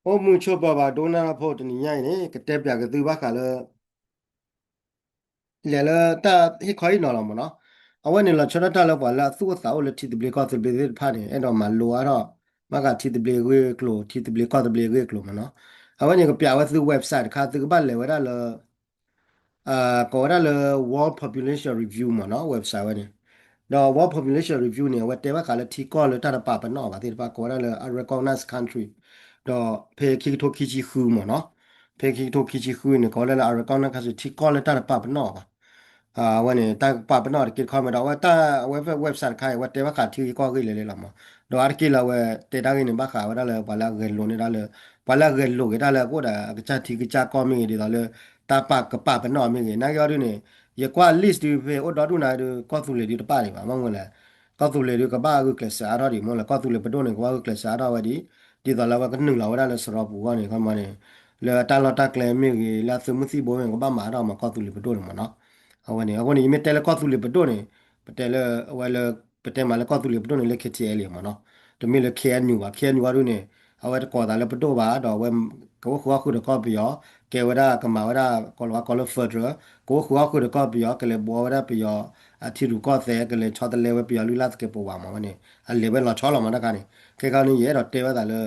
အိၣ်မုာ်ဆိးပၢၤဘၣ်ဒိကနၣ်တၢ်ဖိတနံၤညါအံၤန့ၣ် ကတဲပၠးက့ၤသုဘၣ်ဃးလၢ လဲၤလၢတၢ်ဟ့ၣ်ခီဟ့ၣ်နီၤလီၤမ့ၢ်နီၤ. အဝဲန့ၣ်လီၤဆီဒၣ်တၢ်လၢပှၤလၢအသူၣ်အိၣ်သးအိၣ်လၢထံသဘျ့ကီၢ်သဘျ့သ့ၣ်တဖၣ်န့ၣ် အဲၣ်ဒိးမၤလိအါထီၣ် ဘၣ်ဃးထံသဘျ့အဂ့ၢ်အကျိၤ ထံသဘျ့ကီၢ်သဘျ့အဂ့ၢ်အကျိၤမ့ၢ်နီၤ. အဝဲန့ၣ်ကပၠးဝဲသု website တခါ သုကဘၣ်လဲၤဝဲဒၣ်လၢ ကိးဝဲဒၣ်လၢ World Population Review မ့ၢ်နီၤ website ဝဲန့ၣ်. ဒီး World Population Review န့ၣ် အဝဲတဲဘၣ်ဃးလၢထံကီၢ်လၢတၢ်တပာ်ပနီၣ်ဘၣ်သ့ၣ်တဖၣ် ကိးဝဲဒၣ်လၢ unrecognized country ဒီးဖဲခံကထိခံဆံဃုမ့ၢ်နီၤ. ဖဲခံကထိခံဆံဃုန့ၣ် ကိးဝဲဒၣ်လၢ unrecognized country ထံကီၢ်လၢတၢ်တပာ်ပနီၣ်ဘၣ်. အဝဲန့ၣ် တၢ်ပာ်ပနီၣ်တက့ၢ်တခီမ့ၢ်ဒီး အဝဲတၢ်အဝဲ website တခါအံၤ အဝဲတဲဘၣ်ဃးထံဂ့ၢ်ကီၢ်ဂ့ၢ်လဲၤလဲၤလီၤမ့ၢ်. ဒီးအါတက့ၢ်လၢအဝဲတဲတၢ်ဂ့ၢ်န့ၣ် ဘၣ်ဃးဝဲဒၣ်လၢ ပှၤလၢအဂဲၤလိာ်န့ၢ်တၢ်လၢ ပှၤလၢအဂဲၤလိာ်က့ၤတၢ်လၢအအိၣ်ဒီးအကစၢ်ထံကစၢ်ကီၢ်မ့ၢ်ဂ့ၤ ဒ်သိးလၢ တၢ်ပာ်ကပာ်ပနီၣ်မ့ၢ်ဂ့ၤ နာ်က့အီၤဒုန့ၣ် ယကွၢ် list ဒုဖဲအိၣ်ဒီဒူၣ်နၤဒု ကီၢ်သူလ့ၤဒုတပာ်ဒံးဘၣ် မ့ၢ်မ့ၢ်လဲၣ်. ကီၢ်သူလ့ၤဒုကဘၣ်ဂုာ်ကျဲးစၢးအါထီၣ်ဒံး မ့ၢ်လဲၣ် ကီၢ်သူလ့ၤပဒိၣ်န့ၣ် ကဘၣ်ဂုာ်ကျဲးစၢးအါထီၣ်ဝဲဒံး ဒ်သိးလၢအဝဲကနုာ်လီၤဝဲဒၣ်လၢစရီပူၤအဂီၢ်န့ၣ် ခီမ့ၢ်န့ၣ် လၢတၢ်လီၢ်တၢ်ကျဲမ့ၢ်ဂ့ၤ လၢအသုးမုၢ်သံၣ်ဘိမ့ၢ်ဂ့ၤ ကဘၣ်မၤအါထီၣ်မ့ၢ် ကီၢ်သူလ့ၤပဒိၣ်န့ၣ်မ့ၢ်နီၤ. အဝဲန့ၣ် အဃိန့ၣ် ယမ့ၢ်တဲလၢကီၢ်သူလ့ၤပဒိၣ်န့ၣ် ပတဲလၢအဝဲလၢ ပတဲမးလၢကီၢ်သူလ့ၤပဒိၣ်န့ၣ်လၢ K T L A မ့ၢ်နီၤ. တမ့ၢ်လၢ K N U ဘၣ် K N U အီၤဒုန့ၣ် အဝဲတကိးသးလၢပဒိၣ်ဘၣ် ဒီးအဝဲ ကအိၣ်ဃုာ်အီၣ်ဃုာ်ဒီးကီၢ်ပယီၤ ကဲဝဲဒၣ်ကမၤဝဲဒၣ် ကီၢ်လီၤဝဲကီၢ်လၢ federal ကအိၣ်ဃုာ်အီၣ်ဃုာ်ဒီးကီၢ်ပယီၤ ကလဲၤဘှီဝဲဒၣ်ပယီၤ အထံရူၢ်ကီၢ်သဲး ကလဲၤဆီတလဲဝဲပယီၤလုၢ်လၢ်သကဲးပဝးမ့ၢ်ဝဲန့ၣ် အလဲၤဝဲလီၤဆီလီၤမ့ၢ်တခါန့ၣ် ခဲခါန့ၣ် ယအဲၣ်ဒိးတဲဝဲသးလၢ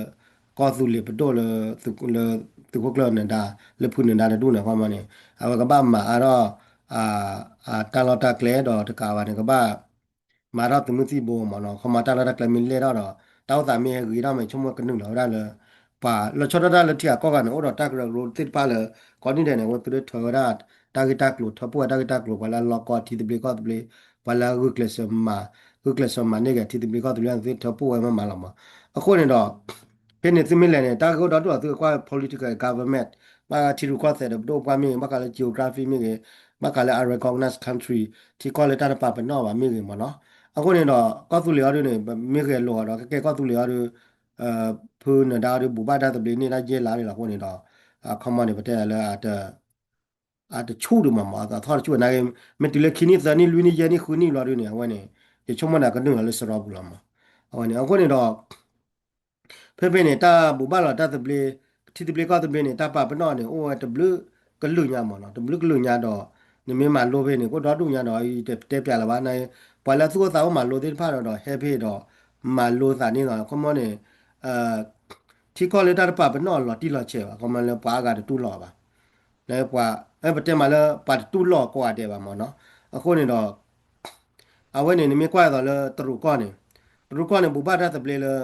ကီၢ်သူလ့ၤပဒိၣ်လၢ လၢသုးခိၣ်ကျၢၢ်နဒါ လၢဖုနဒါတဒူၣ်န့ၣ် ခီမ့ၢ်န့ၣ် အဝဲကဘၣ်မၤအါထီၣ် တၢ်လီၢ်တၢ်ကျဲဒီးတကးဘၣ်န့ၣ် ကဘၣ် မၤထီၣ်သုးမုၢ်သံၣ်ဘိမ့ၢ်နီၤ ခီမ့ၢ်တၢ်လီၢ်တၢ်ကျဲမ့ၢ်လဲၢ်ထီၣ်ဒီး တၢ်အိၣ်သးမ့ၢ်ဟဲဂ့ၤထီၣ်မ့ၢ် ဆိကမိၣ်ကနုာ်လီၤဝဲဒၣ်လၢ ပှၤလီၤဆီဒၣ်တၢ်လၢထံဂၤကီၢ်ဂၤန့ၣ် အိၣ်ဒီးတၢ်ကရၢကရိသ့ၣ်တဖၣ်လၢ ကိးနံၣ်ဒဲးန့ၣ် အဝဲကဒုးထၢဝဲဒၣ် တၢ်ဂ့ၢ်တၢ်ကျိၤ ထၢပိာ်ဝဲတၢ်ဂ့ၢ်တၢ်ကျိၤ ပှၤလၢအလီၤကီထံသဘျ့ကီၢ်သဘျ့ ပှၤလၢအဂုာ်ကျဲးစၢးမၤ ဂုာ်ကျဲးစၢးမၤန့ၢ်က့ၤထံသဘျ့ကီၢ်သဘျ့သ့ၣ် ထၢပိာ်ဝဲမ့ၢ်မးလီၤမး အဃိန့ၣ်ဒီး ဖဲန့ၣ်သုမ့ၢ်လဲၤန့ၣ် တၢ်ဂ့ၢ်အိၣ်ဒီဒူၣ်ဒီးသုကကွၢ် political government ဘၣ်ဃးထံရူၢ်ကီၢ်သဲးဒီးပဒိၣ်ပှၢ်မ့ၢ်ဂ့ၤ ဘၣ်ဃးလၢ geography မ့ၢ်ဂ့ၤ ဘၣ်ဃးလၢ unrecognized country ထံကီၢ်လၢတၢ်တပာ်ပနီၣ်ဘၣ်မ့ၢ်ဂ့ၤမ့ၢ်နီၤ အဃိန့ၣ်ဒီး ကီၢ်သူလ့ၤအီၤဒုန့ၣ် မ့ၢ်ဂဲၤလိာ်အီၤဒီး ကဲကဲကီၢ်သူလ့ၤအီၤဒု ဖုနဒါအီၤဒု ဘူၣ်ဘၣ်တၢ်သဘျ့န့ၢ်တၢ်ယဲၢ်လါန့ၣ်လီၤ အဃိန့ၣ်ဒီး ခီမီန့ၣ် ပတဲလၢ အတဆူၣ်ဒုးမးမး အသီတဆူၣ်နာ်က့ မ့ၢ်တုၤလၢခံနံၣ်သၢနံၣ်လွံၢ်နံၣ်ယဲၢ်နံၣ်ဃုနံၣ်ဘျီဒုန့ၣ် အဝဲန့ၣ် ယဆိကမိၣ်ဒၣ်ကနုာ်လီၤလၢစရီပူၤလီၤမး အဝဲန့ၣ် အဃိန့ၣ်ဒီး ဖဲဖဲန့ၣ် တၢ်ဘူၣ်ဘၣ်လီၤတၢ်သဘျ့ ထံသဘျ့ကီၢ်သဘျ့န့ၣ် တၢ်ပာ်ပနီၣ်န့ၣ် အိၣ်ဝဲတဘျုးကလုာ်ညါမးနီၤ တဘျုးကလုာ်ညါဒီး နမ့ၢ်မၤလိဖဲန့ၣ် ကအိၣ်ဒီဒူၣ်ညါဒီး ယတဲပျးလၢၤဘၣ် ပှၤလၢသူၣ်အိၣ်သးအိၣ်မၤလိသ့ၣ်တဖၣ်ဒီး ဟဲဖဲဒီး မၤလိသးန့ၣ်လီၤ ခီမီန့ၣ် ထံကီၢ်လၢတၢ်တပာ်ပနီၣ်လီၤတံၢ်လီၤဆဲးဘၣ် ခီမီလၢပှၤအါဂၤတတူၢ်လိာ်ဘၣ် ပှၤ ပတဲမးလၢ ပှၤတတူၢ်လိာ်ကိးဂၤဒဲးဘၣ်မးနီၤ အဃိန့ၣ်ဒီး အဝဲန့ၣ် နမ့ၢ်ကွၢ်သိးလၢတရူးကီၢ်န့ၣ် တရူးကီၢ်န့ၣ် ဘူၣ်ဘၣ်တၢ်သဘျ့လၢ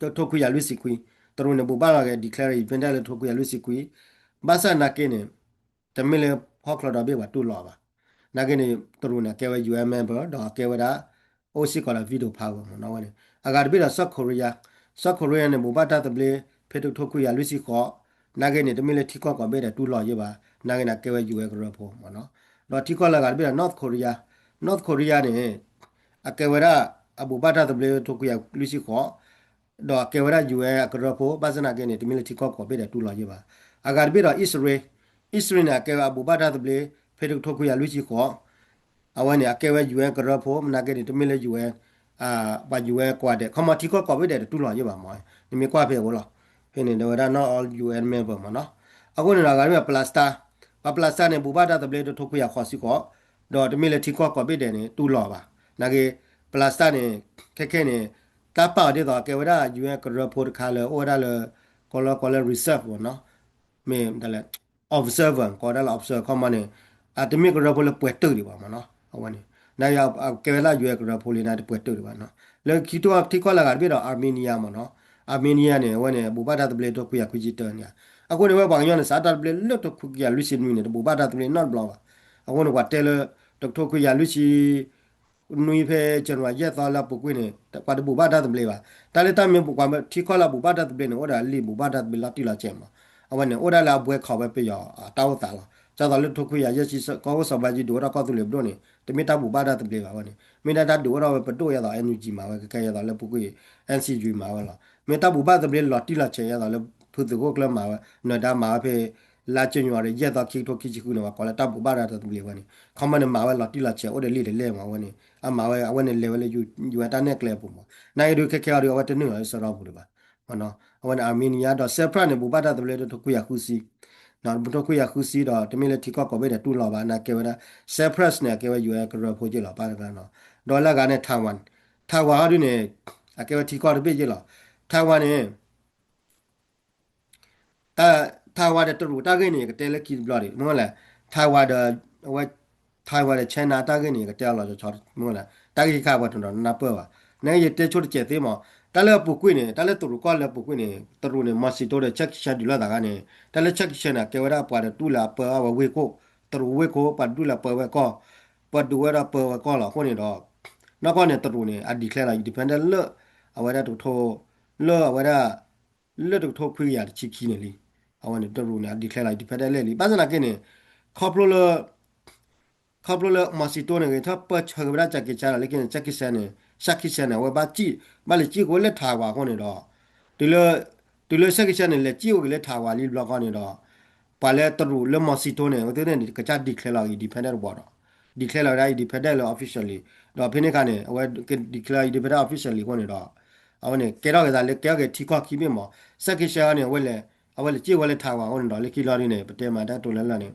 တထိခွံကယၤလွံၢ်ဆံခွံ တရူးန့ၣ် ဘူၣ်ဘၣ်လီၤက့ၤ declare independent လၢတထိခွံကယၤလွံၢ်ဆံခွံ ဘၣ်ဆၣ်နာ်က့န့ၣ် တမ့ၢ်လၢဟီၣ်ချၢဒီဘ့ၣ်ပှၤတူၢ်လိာ်ဘၣ် နာ်က့န့ၣ် တရူးန့ၣ် အကဲဝဲ U N member ဒီးအကဲဝဲဒၣ် အိၣ်စ့ၢ်ကီးဒီး veto power မးနီၤဝဲန့ၣ် အဂၤတဘ့ၣ်ဒီး South Korea South Korea န့ၣ် ဘူၣ်ဘၣ်တၢ်သဘျ့ ဖဲတထိခွံကယၤလွံၢ်ဆံဃိး နာ်က့န့ၣ် တမ့ၢ်လၢထံကီၢ်ကိးဘ့ၣ်ဒီးတူၢ်လိာ်ယဲၢ်ဘၣ် နာ်က့န့ၣ် အကဲဝဲ U N ကရၢဖိမးနီၤ ဒီးထံကီၢ်လၢအဂၤတဘ့ၣ်ဒီး North Korea North Korea န့ၣ် အကဲဝဲဒၣ် အဘူၣ်ဘၣ်တၢ်သဘျ့ တထိခွံကယၤလွံၢ်ဆံဃိး ဒီးအကဲဝဲဒၣ် U N အကရၢဖိ ဘၣ်ဆၣ်နာ်က့န့ၣ် တမ့ၢ်လၢထံကီၢ်ကိးဘ့ၣ်ဒီးတူၢ်လိာ်ယဲၢ်ဘၣ် အဂၤတဘ့ၣ်ဒီး အံၣ်စရ့လး အံၣ်စရ့လးန့ၣ် အကဲဝဲအဘူၣ်ဘၣ်တၢ်သဘျ့ ဖဲတထိခွံကယၤလွံၢ်ဆံဃိး အဝဲန့ၣ် အကဲဝဲ U N ကရၢဖိ နာ်က့န့ၣ် တမ့ၢ်လၢ U N ပှၤ U N ကိးဂၤဒဲး ခီမီထံကီၢ်ကိးဘ့ၣ်ဒဲးတတူၢ်လိာ်ယဲၢ်ဘၣ်မး နမ့ၢ်ကွၢ်ဖဲအအိၣ်လီၤ ဖဲန့ၣ် တဲဝဲဒၣ် not all U N member မးနီၤ အဃိန့ၣ်ဒီး အဂၤတဘ့ၣ်ဒီး Palestine ပှၤ Palestine န့ၣ် ဘူၣ်ဘၣ်တၢ်သဘျ့တထိခွံကယၤဃိးဆံဃိး ဒီးတမ့ၢ်လၢထံကီၢ်ကိးဘ့ၣ်ဒဲးန့ၣ် တူၢ်လိာ်ဘၣ် နာ်က့ Palestine န့ၣ် ခဲခဲန့ၣ် တၢ်ပာ်အီၤဒ်သိး အကဲဝဲဒၣ် U N ကရၢဖိတခါလၢ အိၣ်ဝဲဒၣ်လၢ ကိးလၢကိးလၢ reserve မးနီၤ မ့ၢ်ဒ်လဲၣ် observer ကိးဒၣ်လၢ observer ခီမီန့ၣ် အတမ့ၢ်ကရၢဖိလၢပှဲၤတုာ်ဒံးဘၣ်မးနီၤ အဝဲန့ၣ် နာ်က့အကဲဝဲဒၣ် U N ကရၢဖိလံ နာ်က့တပှဲၤတုာ်ဒံးဘၣ်နီၤ လၢခံကထိထံကီၢ်လၢအဂၤတဘ့ၣ်ဒီး Armenia မးနီၤ Armenia န့ၣ် အဝဲန့ၣ် ဘူၣ်ဘၣ်တၢ်သဘျ့တထိခွံကယၤခွံဆံတၢန့ၣ် အဃိန့ၣ် ဝဲပှၤကညီန့ၣ် စးတၢ်တဘျ့လၢတထိခွံကယၤလွံၢ်ဆံနွံန့ၣ် တဘူၣ်ဘၣ်တၢ်သဘျ့နီတဘျီဘၣ် အဃိန့ၣ် ပှၤတဲလၢ တထိခွံကယၤလွံၢ်ဆံ နွံဖဲ January ယဲၢ်သီလၢအပူၤကွံာ်န့ၣ် ပှၤတဘူၣ်ဘၣ်တၢ်သဘျ့ဘၣ် တၢ်လၢတၢ်မ့ၢ်ပှၤထံကီၢ်လၢအဘူၣ်ဘၣ်တၢ်သဘျ့န့ၣ် အိၣ်ဒီးအလံာ်ဘူၣ်ဘၣ်တၢ်သဘျ့လီၤတံၢ်လီၤဆဲးမး အဝဲန့ၣ် အိၣ်ဒၣ်လၢအဘှဲခီၣ်ဝဲပယီၤတၢ်အိၣ်သးလီၤ ဒ်သိးလၢတထိခွံကယၤယဲၢ်ဆံ ကီၢ်ခိၣ်စီၤဘါယံဒုးအိၣ်ထီၣ်ကီၢ်သူလ့ၤပဒိၣ်န့ၣ် တမ့ၢ်တၢ်ဘူၣ်ဘၣ်တၢ်သဘျ့ဘၣ်ဝဲန့ၣ် မ့ၢ်ဒၣ်တၢ်ဒုးအိၣ်ထီၣ်ဝဲပဒိၣ်ယဲၢ်သိး NUG မၤဝဲ ကကဲယဲၢ်သိးလၢပူၤကွံာ် NCG မၤဝဲလီၤ မ့ၢ်တၢ်ဘူၣ်ဘၣ်သဘျ့လီၤတံၢ်လီၤဆဲးယဲၢ်သိးလၢဖုသုးခိၣ်ကျၢၢ်မၤဝဲ နဒါမၤဝဲဖဲ လါ January ယဲၢ်သီခံကထိခံဆံဃုန့ၣ် ပှၤကိးလၢတၢ်ဘူၣ်ဘၣ်တၢ်သဘျ့ဝဲန့ၣ် ခီမီန့ၣ် မၤဝဲလီၤတံၢ်လီၤဆဲးအိၣ်ဒီးလံာ်တလဲၢ်မးဝဲန့ၣ် အမၤဝဲ အဝဲန့ၣ်လဲၤဝဲလၢ U N တၢ်နဲၣ်ကျဲအပူၤမး နာ်က့ဒုးခဲခဲအီၤဒုး အဝဲတနုာ်လီၤလၢစရီပူၤဒံးဘၣ် အဝဲန့ၣ် Armenia ဒီး Cyprus န့ၣ် ဘူၣ်ဘၣ်တၢ်သဘျ့တကထိခွံကယၤဃုဆံ, တကထိခွံကယၤဃုဆံဒီး တမ့ၢ်လၢထံကီၢ်ကိးဘ့ၣ်ဒီးတူၢ်လိာ်ဘၣ် နာ်ကဲဝဲဒၣ် Cyprus န့ၣ် အကဲဝဲ ယူၢ်အဲၣ် ကရၢဖိက့လီၤ ပၢ်တဂၤနီၤ. ဒီးလၢအဂၤန့ၣ် Taiwan, Taiwan ဟီဒုန့ၣ် အကဲဝဲထံကီၢ်တဘ့ၣ်က့လီၤ. Taiwan န့ၣ် Taiwan ဒီးတရူးတၢ်ဂ့ၢ်န့ၣ် ယကတဲလၢခံတဘျီဒံး မ့ၢ်လဲၣ်, Taiwan ဒီး အဝဲ Taiwan ဒီး China တၢ်ဂ့ၢ်န့ၣ် ယကတဲအလီၤဆီဆီ မ့ၢ်လဲၣ်, တၢ်ဂ့ၢ်ခံခါပှၤတနီၤနၢ်ပၢၢ်ဘၣ်. နယတဲဆိတစဲးသ့မး, တၢ်လၢအပူၤကွံာ်န့ၣ် တၢ်လၢတရူးကီၢ်လၢအပူၤကွံာ်န့ၣ် တရူးန့ၣ် Mao Zedong ဒီး Chiang Kai-shek ဒုးလိာ်သးဂၤန့ၣ် တၢ်လၢ Chiang Kai-shek န့ၣ် အကဲဝဲဒၣ်ပှၤဒီးတူၢ်လၢအပၢအဝဲဝ့ၢ်ခိၣ်, တရူးဝ့ၢ်ခိၣ် ပှၤဒုးလၢအပၢဝဲကီၢ်, ပှၤဒုးဝဲဒီးပၢဝဲကီၢ်လီၤ. အဃိန့ၣ်ဒီး နီၢ်ကီၢ်န့ၣ် တရူးန့ၣ် အ declare လီၤ independent လၢ အဝဲဒၣ်တကထိ လၢအဝဲဒၣ် လၢတကထိခွံကယၤတဆံခံန့ၣ်လံ. အဝဲန့ၣ် တရူးန့ၣ် အ declare လီၤ independent လၢလံ. ဘၣ်ဆၣ်သနာ်က့န့ၣ် ခီဖျိလၢ ခီဖျိလၢ Mao Zedong န့ၣ် ဂဲၤထီၣ်ပၢဆှၢက့ၤဝဲဒၣ် Chiang Kai-shek ဒီး လၢခံန့ၣ် Chiang Kai-shek န့ၣ် Chiang Kai-shek န့ၣ် အဝဲဘၣ်စံၣ် ဘၣ်လဲၤစံၣ်က့ၤဝဲလၢ Taiwan အဃိန့ၣ်ဒီး တုၤလၢ တုၤလၢ Chiang Kai-shek န့ၣ် လဲၤစံၣ်အိၣ်က့ၤလၢ Taiwan လံတဘျီဃီန့ၣ်ဒီး ပှၤလၢတရူးလၢ Mao Zedong န့ၣ် အဝဲသ့ၣ်န့ၣ် ကစၢ် declare လီၤ independent တဘျီဒီး declare လီၤဝဲဒၣ် independent လၢ officially ဒီးဖဲန့ၣ်အခါန့ၣ် အဝဲ declare independent officially အဃိန့ၣ်ဒီး အဝဲန့ၣ် ကဲထီၣ်က့ၤသးလၢကဲထီၣ်က့ၤထံကီၢ်ခံဘ့ၣ်မး Chiang Kai-shek န့ၣ် အဝဲလဲၤ အဝဲလဲၤစံၣ်ဝဲလၢ Taiwan အဃိန့ၣ်ဒီး လၢခံလီၤဒုန့ၣ် ပတဲမၤတၢ်တိၤလၢလၢ်န့ၣ်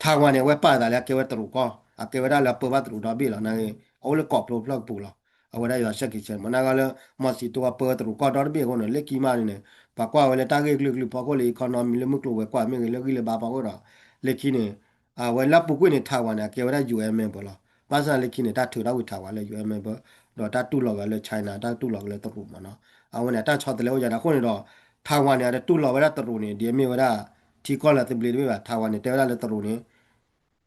Taiwan န့ၣ် အဝဲပာ်သးလၢအကဲဝဲတရူးကီၢ် အကဲဝဲဒၣ်လၢအပၢဘၣ်တရူးဒီဘ့ၣ်လီၤ နာ်က့ အအိၣ်လၢကီၢ်ဖျိဖျၢၣ်ကပူၤလီၤ. အဝဲဒၣ်ယွၤ Chiang Kai-shek မး နာ်က့လၢ Mao Zedong အပၢတရူးကီၢ်ဒီတဘ့ၣ်အဃိန့ၣ် လၢခံမးန့ၣ် ပှၤကွၢ်ဝဲလၢတၢ်ဂ့ၢ်ကလုာ်ကလုာ်ဖီခိၣ်လၢ economy လၢမုၢ်ကျိၤဝဲၤကွာ်မ့ၢ်ဂ့ၤ လၢဂံၢ်လၢဘါဖီခိၣ်ဒီး လၢခံန့ၣ် အဝဲလၢအပူၤကွံာ်န့ၣ် Taiwan န့ၣ် အကဲဝဲဒၣ် ယူၢ်အဲၣ် member လီၤ. ဘၣ်ဆၣ်လၢခံန့ၣ် တၢ်ထုးထီၣ်ဝံၤ Taiwan လၢ ယူၢ်အဲၣ် member ဒီးတၢ်တူၢ်လိာ်က့ၤလၢ China တၢ်တူၢ်လိာ်က့ၤလၢတရူးမးနီၤ အဝဲန့ၣ် အတၢ်ဆီတလဲအိၣ်ယၤန့ၣ် အဃိန့ၣ်ဒီး Taiwan န့ၣ် အတတူၢ်လိာ်ဝဲဒၣ်တရူးန့ၣ် ဒ်အမ့ၢ်ဝဲဒၣ် ထံကီၢ်လၢသဘျ့တဘ့ၣ်ဘၣ် Taiwan န့ၣ် တဲဝဲဒၣ်လၢတရူးန့ၣ်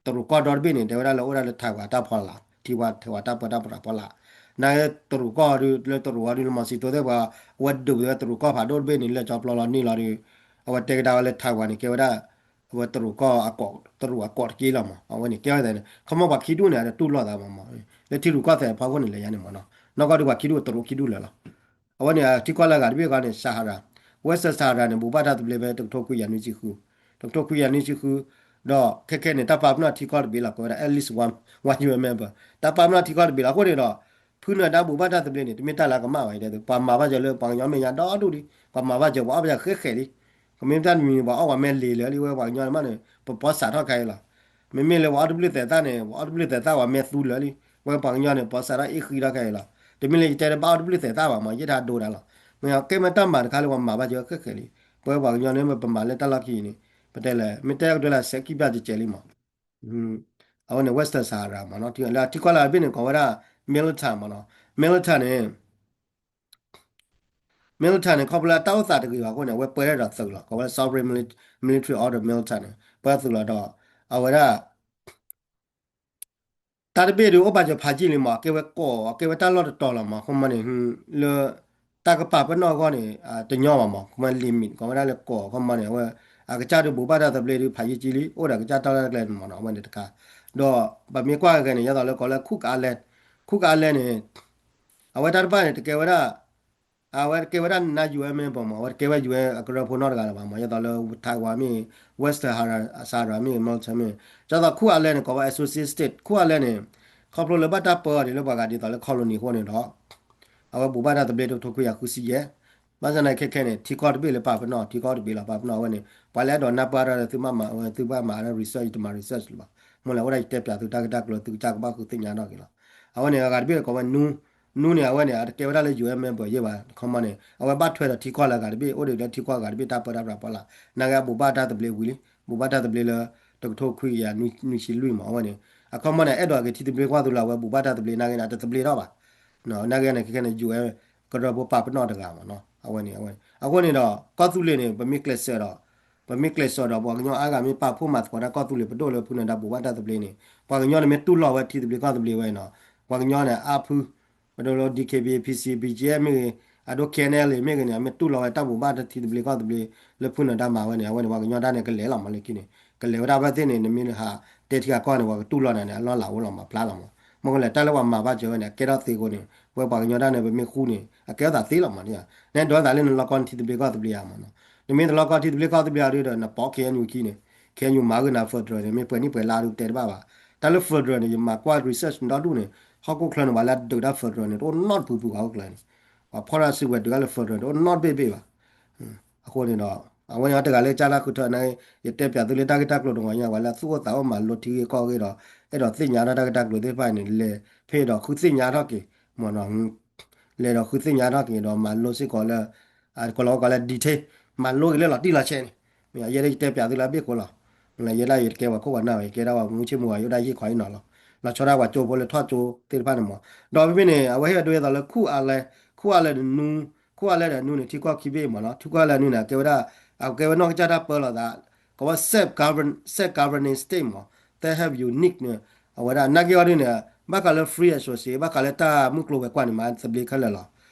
တရူးကီၢ်ဒီတဘ့ၣ်န့ၣ် တဲဝဲဒၣ်လၢအိၣ်ဒၣ်လၢ Taiwan တၢ်ဖီလာ် ထံဝါ Taiwan တၢ်ပၢတၢ်ပြးဖီလာ် နာ်က့တရူးကီၢ်ဒု လၢတရူးအီၤဒု လၢ Mao Zedong သ့ၣ်ပှၤ အဝဲဒုးဝဲတရူးကီၢ်ဖးဒိၣ်တဘ့ၣ်န့ၣ် လၢကၠီပျီလီၤန့ၢ်လီၤဒု အဝဲတဲကဒါဝဲလၢ Taiwan န့ၣ် ကဲဝဲဒၣ် အဝဲတရူးကီၢ်အကီး တရူးအကီးတက့ၢ်လီၤမး အဝဲန့ၣ်ကဲဝဲဒၣ်န့ၣ် ခီမီပှၤခံဒူၣ်န့ၣ် အတတူၢ်လိာ်သးမးမး လၢထံရူၢ်ကီၢ်သဲးဖီခိၣ်န့ၣ် လဲၤယါန့ၣ်မးနီၤ နီၢ်ကီၢ်ဒုပှၤခံဒူၣ်တရူးခံဒူၣ်လၢာ်လီၤ အဝဲန့ၣ် ထံကီၢ်လၢအဂၤတဘ့ၣ်ဃီန့ၣ် Sahara, Western Sahara န့ၣ် ဘူၣ်ဘၣ်တၢ်သဘျ့ဖဲတကထိခွံကယၤနွံဆံဃု, တကထိခွံကယၤနွံဆံဃု, ဒီးခဲခဲန့ၣ် တၢ်ပာ်ပနီၣ်ထံကီၢ်တဘ့ၣ်လီၤ ကိးဝဲဒၣ် at least one, one U N member, တၢ်ပာ်ပနီၣ်ထံကီၢ်တဘ့ၣ်လီၤ အဃိန့ၣ်ဒီး ဖုနၢၤဒါဘူၣ်ဘၣ်တၢ်သဘျ့န့ၣ် တမ့ၢ်တၢ်လၢအကမၣ်ဘၣ် တဲ ပှၤမၤဘၣ်စၢၤလၢပှၤကညီမဲာ်ညါဒီဒူၣ်လံ, ပှၤမၤဘၣ်စၢၤပှၤအီၣ်ဘၣ်စၢၤဃဲဃဲလံ, ပမ့ၢ်တၢ်တမံၤပှၤအီၣ်ပှၤမဲာ်လ့ၤလၢာ်လံ ဝဲပှၤကညီန့ၣ်မးန့ၣ် ပပီစးထီၣ်ခါအံၤလီၤ မ့မ့ၢ်လၢပှၤအီၣ်တဘျုးသဲးသၣ်န့ၣ် ပှၤအီၣ်တဘျုးသဲးသၣ်ပှၤမဲာ်သူလၢာ်လံ, ဝဲပှၤကညီန့ၣ် ပီစးထီၣ်အ့ၣ်ဃံထီၣ်ခဲအံၤလီၤ. တမ့ၢ်လၢယတဲတဘၣ်အီၣ်တဘျုးသဲးသၣ်ဘၣ်မး ယဲၢ်ထါဒိဒၣ်လီၤ. မ့ၢ်ကဲမ့ၢ်တၢ်မၤတခါလၢပှၤမၤဘၣ်စၢၤဃဲဃဲလံ, ပဝဲပှၤကညီန့ၣ် ပမၤလၢတၢ်လီၢ်ခံအံၤန့ၣ် ပတဲလဲၣ် မ့ၢ်တဲကတၢၢ်လၢစဲးခံဘျၣ်တကဲးလံမး အဝဲန့ၣ် Western Sahara မးနီၤ လၢထံကီၢ်လၢအဘ့ၣ်န့ၣ် ကိးဝဲဒၣ် Militar မးနီၤ Militar န့ၣ် Militar န့ၣ် ခီဖျိလၢတၢ်အိၣ်သးတဂ့ၤဘၣ်အဃိန့ၣ် အဝဲပၢထီၣ်ဒီးသုးလီၤ ကိးဝဲလၢ Sovereign Mili- Military Order Militar န့ၣ် ပၢသုးလီၤဒီး အဝဲဒၣ် တၢ်တဘ့ၣ်ဒုးအိၣ်ဘၣ်စၢၤဖးယံာ်လံမး ကဲဝဲကီး ကဲဝဲတၢ်လီၢ်တတီၤလီၤမး ခီမီန့ၣ် လၢ တၢ်ကပာ်ပနီၣ်အဂီၢ်န့ၣ် တညီဘၣ်မး ခီမီ limit ကိးဝဲဒၣ်လၢကီး ခီမီန့ၣ် အဝဲ အကစၢ်ဒုးဘူၣ်ဘၣ်တၢ်သဘျ့ဒုးဖးယံာ်ကံလံ အိၣ်ဒီးကစၢ်တၢ်လီၢ်တၢ်ကျဲန့ၣ်မးနီၤ အဝဲန့ၣ်တခါ ဒီးပမ့ၢ်ကွၢ်က့ၤန့ၣ် ယသိးလၢကိးလၢ Cook Island, Cook Island န့ၣ် အဝဲတၢ်တဖၣ်န့ၣ် တကဲဝဲဒၣ် အဝဲတကဲဝဲဒၣ် non U N member မး အဝဲတကဲဝဲ ယူၢ်အဲၣ် အကရၢဖိနီတဂၤလၢၤဘၣ်မး ယသိးလၢ Taiwan မ့ၢ် Western Sahara မ့ၢ် Militar မ့ၢ် ယသိး Cook Island န့ၣ် ကိးဝဲ associate state, Cook Island န့ၣ် ခီဖျိလၢဘၣ်တၢ်ပၢအီၤဒ်လၢပှၤဂၤဒ်သိးလၢ colony အဃိန့ၣ်ဒီး အဝဲဘူၣ်ဘၣ်တၢ်သဘျ့တကထိခွံကယၤဃုဆံယဲၢ်, ဘၣ်ဆၣ်သနာ်က့ခဲခဲန့ၣ် ထံကီၢ်တဘ့ၣ်လၢပာ်ပနီၣ် ထံကီၢ်တဘ့ၣ်လီၤပာ်ပနီၣ် အဝဲန့ၣ် ပှၤလၢအဲၣ်ဒိးနၢ်ပၢၢ်တၢ်ဒီး သုဘၣ်မၤဝဲ သုဘၣ်မၤတၢ် research ယတမၤ research လၢၤဘၣ်, မ့ၢ်လၢအိၣ်ဒၣ်ယတဲပၠးသုတၢ်ဂ့ၢ်တၢ်ကျိၤ သုကစၢ်ကဘၣ်ဃုသ့ၣ်ညါထီၣ်က့ၤလီၤ. အဝဲန့ၣ် အဂၤတဘ့ၣ်ကိးဝဲ နူ နူန့ၣ် အဝဲန့ၣ် အတကဲဝဲဒၣ်လၢ ယူၢ်အဲၣ် member ယဲၢ်ဘၣ် ခီမီန့ၣ် အဝဲဘၣ်ထွဲဒီးထံကီၢ်လၢအဂၤတဘ့ၣ် အိၣ်ဒံးလၢထံကီၢ်အဂၤတဘ့ၣ် တၢ်ပၢတၢ်ပြးဖီလာ် နာ်က့အဘူၣ်ဘၣ်တၢ်သဘျ့ဝံၤလံ ဘူၣ်ဘၣ်တၢ်သဘျ့လၢ တကထိခွံကယၤနွံဆံလွံၢ်မး အဝဲန့ၣ် အခီမီန့ၣ် အဲၣ်ဒိးက့ၤထံသဘျ့ကီၢ်သဘျ့ အဝဲဘူၣ်ဘၣ်တၢ်သဘျ့နာ်က့န့ၣ် အတသဘျ့ထီၣ်ဘၣ် နာ်က့န့ၣ် ခဲခဲန့ၣ် ယူၢ်အဲၣ် ကရၢဖိပာ်ပနီၣ်တဂၤမးနီၤ အဝဲန့ၣ် အဝဲန့ၣ် အဃိန့ၣ်ဒီး ကီၢ်သူလ့ၤန့ၣ် ပမ့ၢ်ကျဲးစၢးဒီး ပမ့ၢ်ကျဲးစၢးဒီး ပှၤကညီအါဂၤမ့ၢ်ပာ်ဖှိၣ်မၤသကိးတၢ်ကီၢ်သူလ့ၤပဒိၣ်လၢဖုနၢၤဒါဘူၣ်ဘၣ်တၢ်သဘျ့န့ၣ် ပှၤကညီန့ၣ်မ့ၢ်တူၢ်လိာ်ဝဲထံသဘျ့ကီၢ်သဘျ့ဝဲနီၤ ပှၤကညီန့ၣ် အါဖု ပဒိၣ်လၢ D K B A P C B G F မ့ၢ်ဂ့ၤ အဒိ K N L A မ့ၢ်ဂ့ၤန့ၣ် အမ့ၢ်တူၢ်လိာ်ဝဲတၢ်ဘူၣ်ဘၣ်တၢ်ထံသဘျ့ကီၢ်သဘျ့ လၢဖုနၢၤဒါမၤဝဲန့ၣ် အဝဲန့ၣ် ပှၤကညီတၢ်န့ၣ် ကလဲၤလီၤမးလၢခံန့ၣ် ကလဲၤဝဲဒၣ်ဖဲသ့ၣ်န့ၣ် နမ့ၢ်ဟးတဲထံဂၤကီၢ်န့ၣ် ပှၤကတူၢ်လိာ်နၤန့ၣ် အလီၢ်လၤအိၣ်လီၤမး ဖျါလီၤမး မ့ၢ်ကလဲၤ တၢ်လၢပှၤမၤဘၣ်စၢၤဝဲန့ၣ် အကဲထီၣ်သ့အဃိန့ၣ် ပဝဲပှၤကညီတၢ်န့ၣ် ပမ့ၢ်ဃူန့ၣ် အကဲထီၣ်သးသ့လီၤမး နဒိးသးလၢနလီၢ်ကီၢ်ထံသဘျ့ကီၢ်သဘျ့ဧါမးနီၤ နမ့ၢ်တလီၢ်ကီၢ်ထံသဘျ့ကီၢ်သဘျ့ဧါဒီး နပိာ် K N U ခံန့ၣ် K N U မၤဂ့ၤနၤ federal န့ၣ် မ့ၢ်ပှဲၤနံၣ်ပှဲၤလါဒုးတဲတဘၣ်ဘၣ် တၢ်လၢ federal န့ၣ် ယမၤကွၢ် research ဒီဒူၣ်န့ၣ် ဟီၣ်ခိၣ်ချၢန့ၣ် ပှၤလၢအဒုးတၢ် federal န့ၣ် တအိၣ်နီတဖုဖုဟီၣ်ခိၣ်ချၢန့ၣ် ပှၤဖီၣ်တၢ်စုကဝဲၤတုၤအလၢ federal တအိၣ်နီတဘ့ၣ်ဘ့ၣ်ဘၣ်. အဃိန့ၣ်ဒီး အဝဲန့ၣ်တဂၤလၢကစၢ်တၢ်ဃုထၢန့ၣ် ယတဲပၠးသုလၢတၢ်ဂ့ၢ်တၢ်ကျိၤတဂီၤညါ ပှၤလၢသူၣ်အိၣ်သးအိၣ်မၤလိထံဂ့ၢ်ကီၢ်ဂ့ၢ်ဒီး အဲၣ်ဒိးသ့ၣ်ညါထီၣ်တၢ်ဂ့ၢ်တၢ်ကျိၤသ့ၣ်တဖၣ်န့ၣ် လဲၤဖဲဒီးဃုသ့ၣ်ညါထီၣ်က့ၤ မ့ၢ်နီၤ လဲၤဒီးဃုသ့ၣ်ညါထီၣ်က့ၤဒီးမၤလိစ့ၢ်ကီးလၢ ကလီၤဝဲကီးလၢ detail မၤလိက့ၤလၢလီၤတံၢ်လီၤဆဲးန့ၣ် မ့ၢ်ယဲဒၣ်ယတဲပၠးသုလၢအဘ့ၣ်ဃိလီၤ. ယဲဒၣ်ယတကဲပှၤခိၣ်ပှၤနၢ်ဘၣ် ယကဲဒၣ်ပှၤမူဆ့ၣ်မူဝါ ယအိၣ်ဒၣ်ယ့ၢ်ခီအံၤနီၤလီၤ. လီၤဆီဒၣ်ပှၤကၠိဖိလၢထီၣ်ကၠိသ့ၣ်တဖၣ်န့ၣ်မ့ၢ် ဒီးဖဲဖဲန့ၣ် အဝဲဟ့ၣ်ဝဲဒိယဲသိးလၢခူၣ်အါလဲၣ် ခူၣ်အါလဲၣ်န့ၣ်နူ ခူၣ်အါလဲၣ်ဒီးနူန့ၣ် ထံကီၢ်ခံဘ့ၣ်မ့ၢ်နီၤ ထံကီၢ်လဲၣ်နူန့ၣ် အကဲဝဲဒၣ် အကဲဝဲနီၢ်ကစၢ်တၢ်ပၢလီၤသး ကဝဲ self govern self governing state မ့ၢ် they have unique န့ၣ် အဝဲဒၣ်နာ်က့အီၤဒ်န့ၣ် ဘၣ်ဃးလၢ free association ဘၣ်ဃးလၢတၢ်မုၢ်ကျိၤဝဲၤကွာ်န့ၣ် မၤသဘျ့ခဲလၢာ်လီၤ.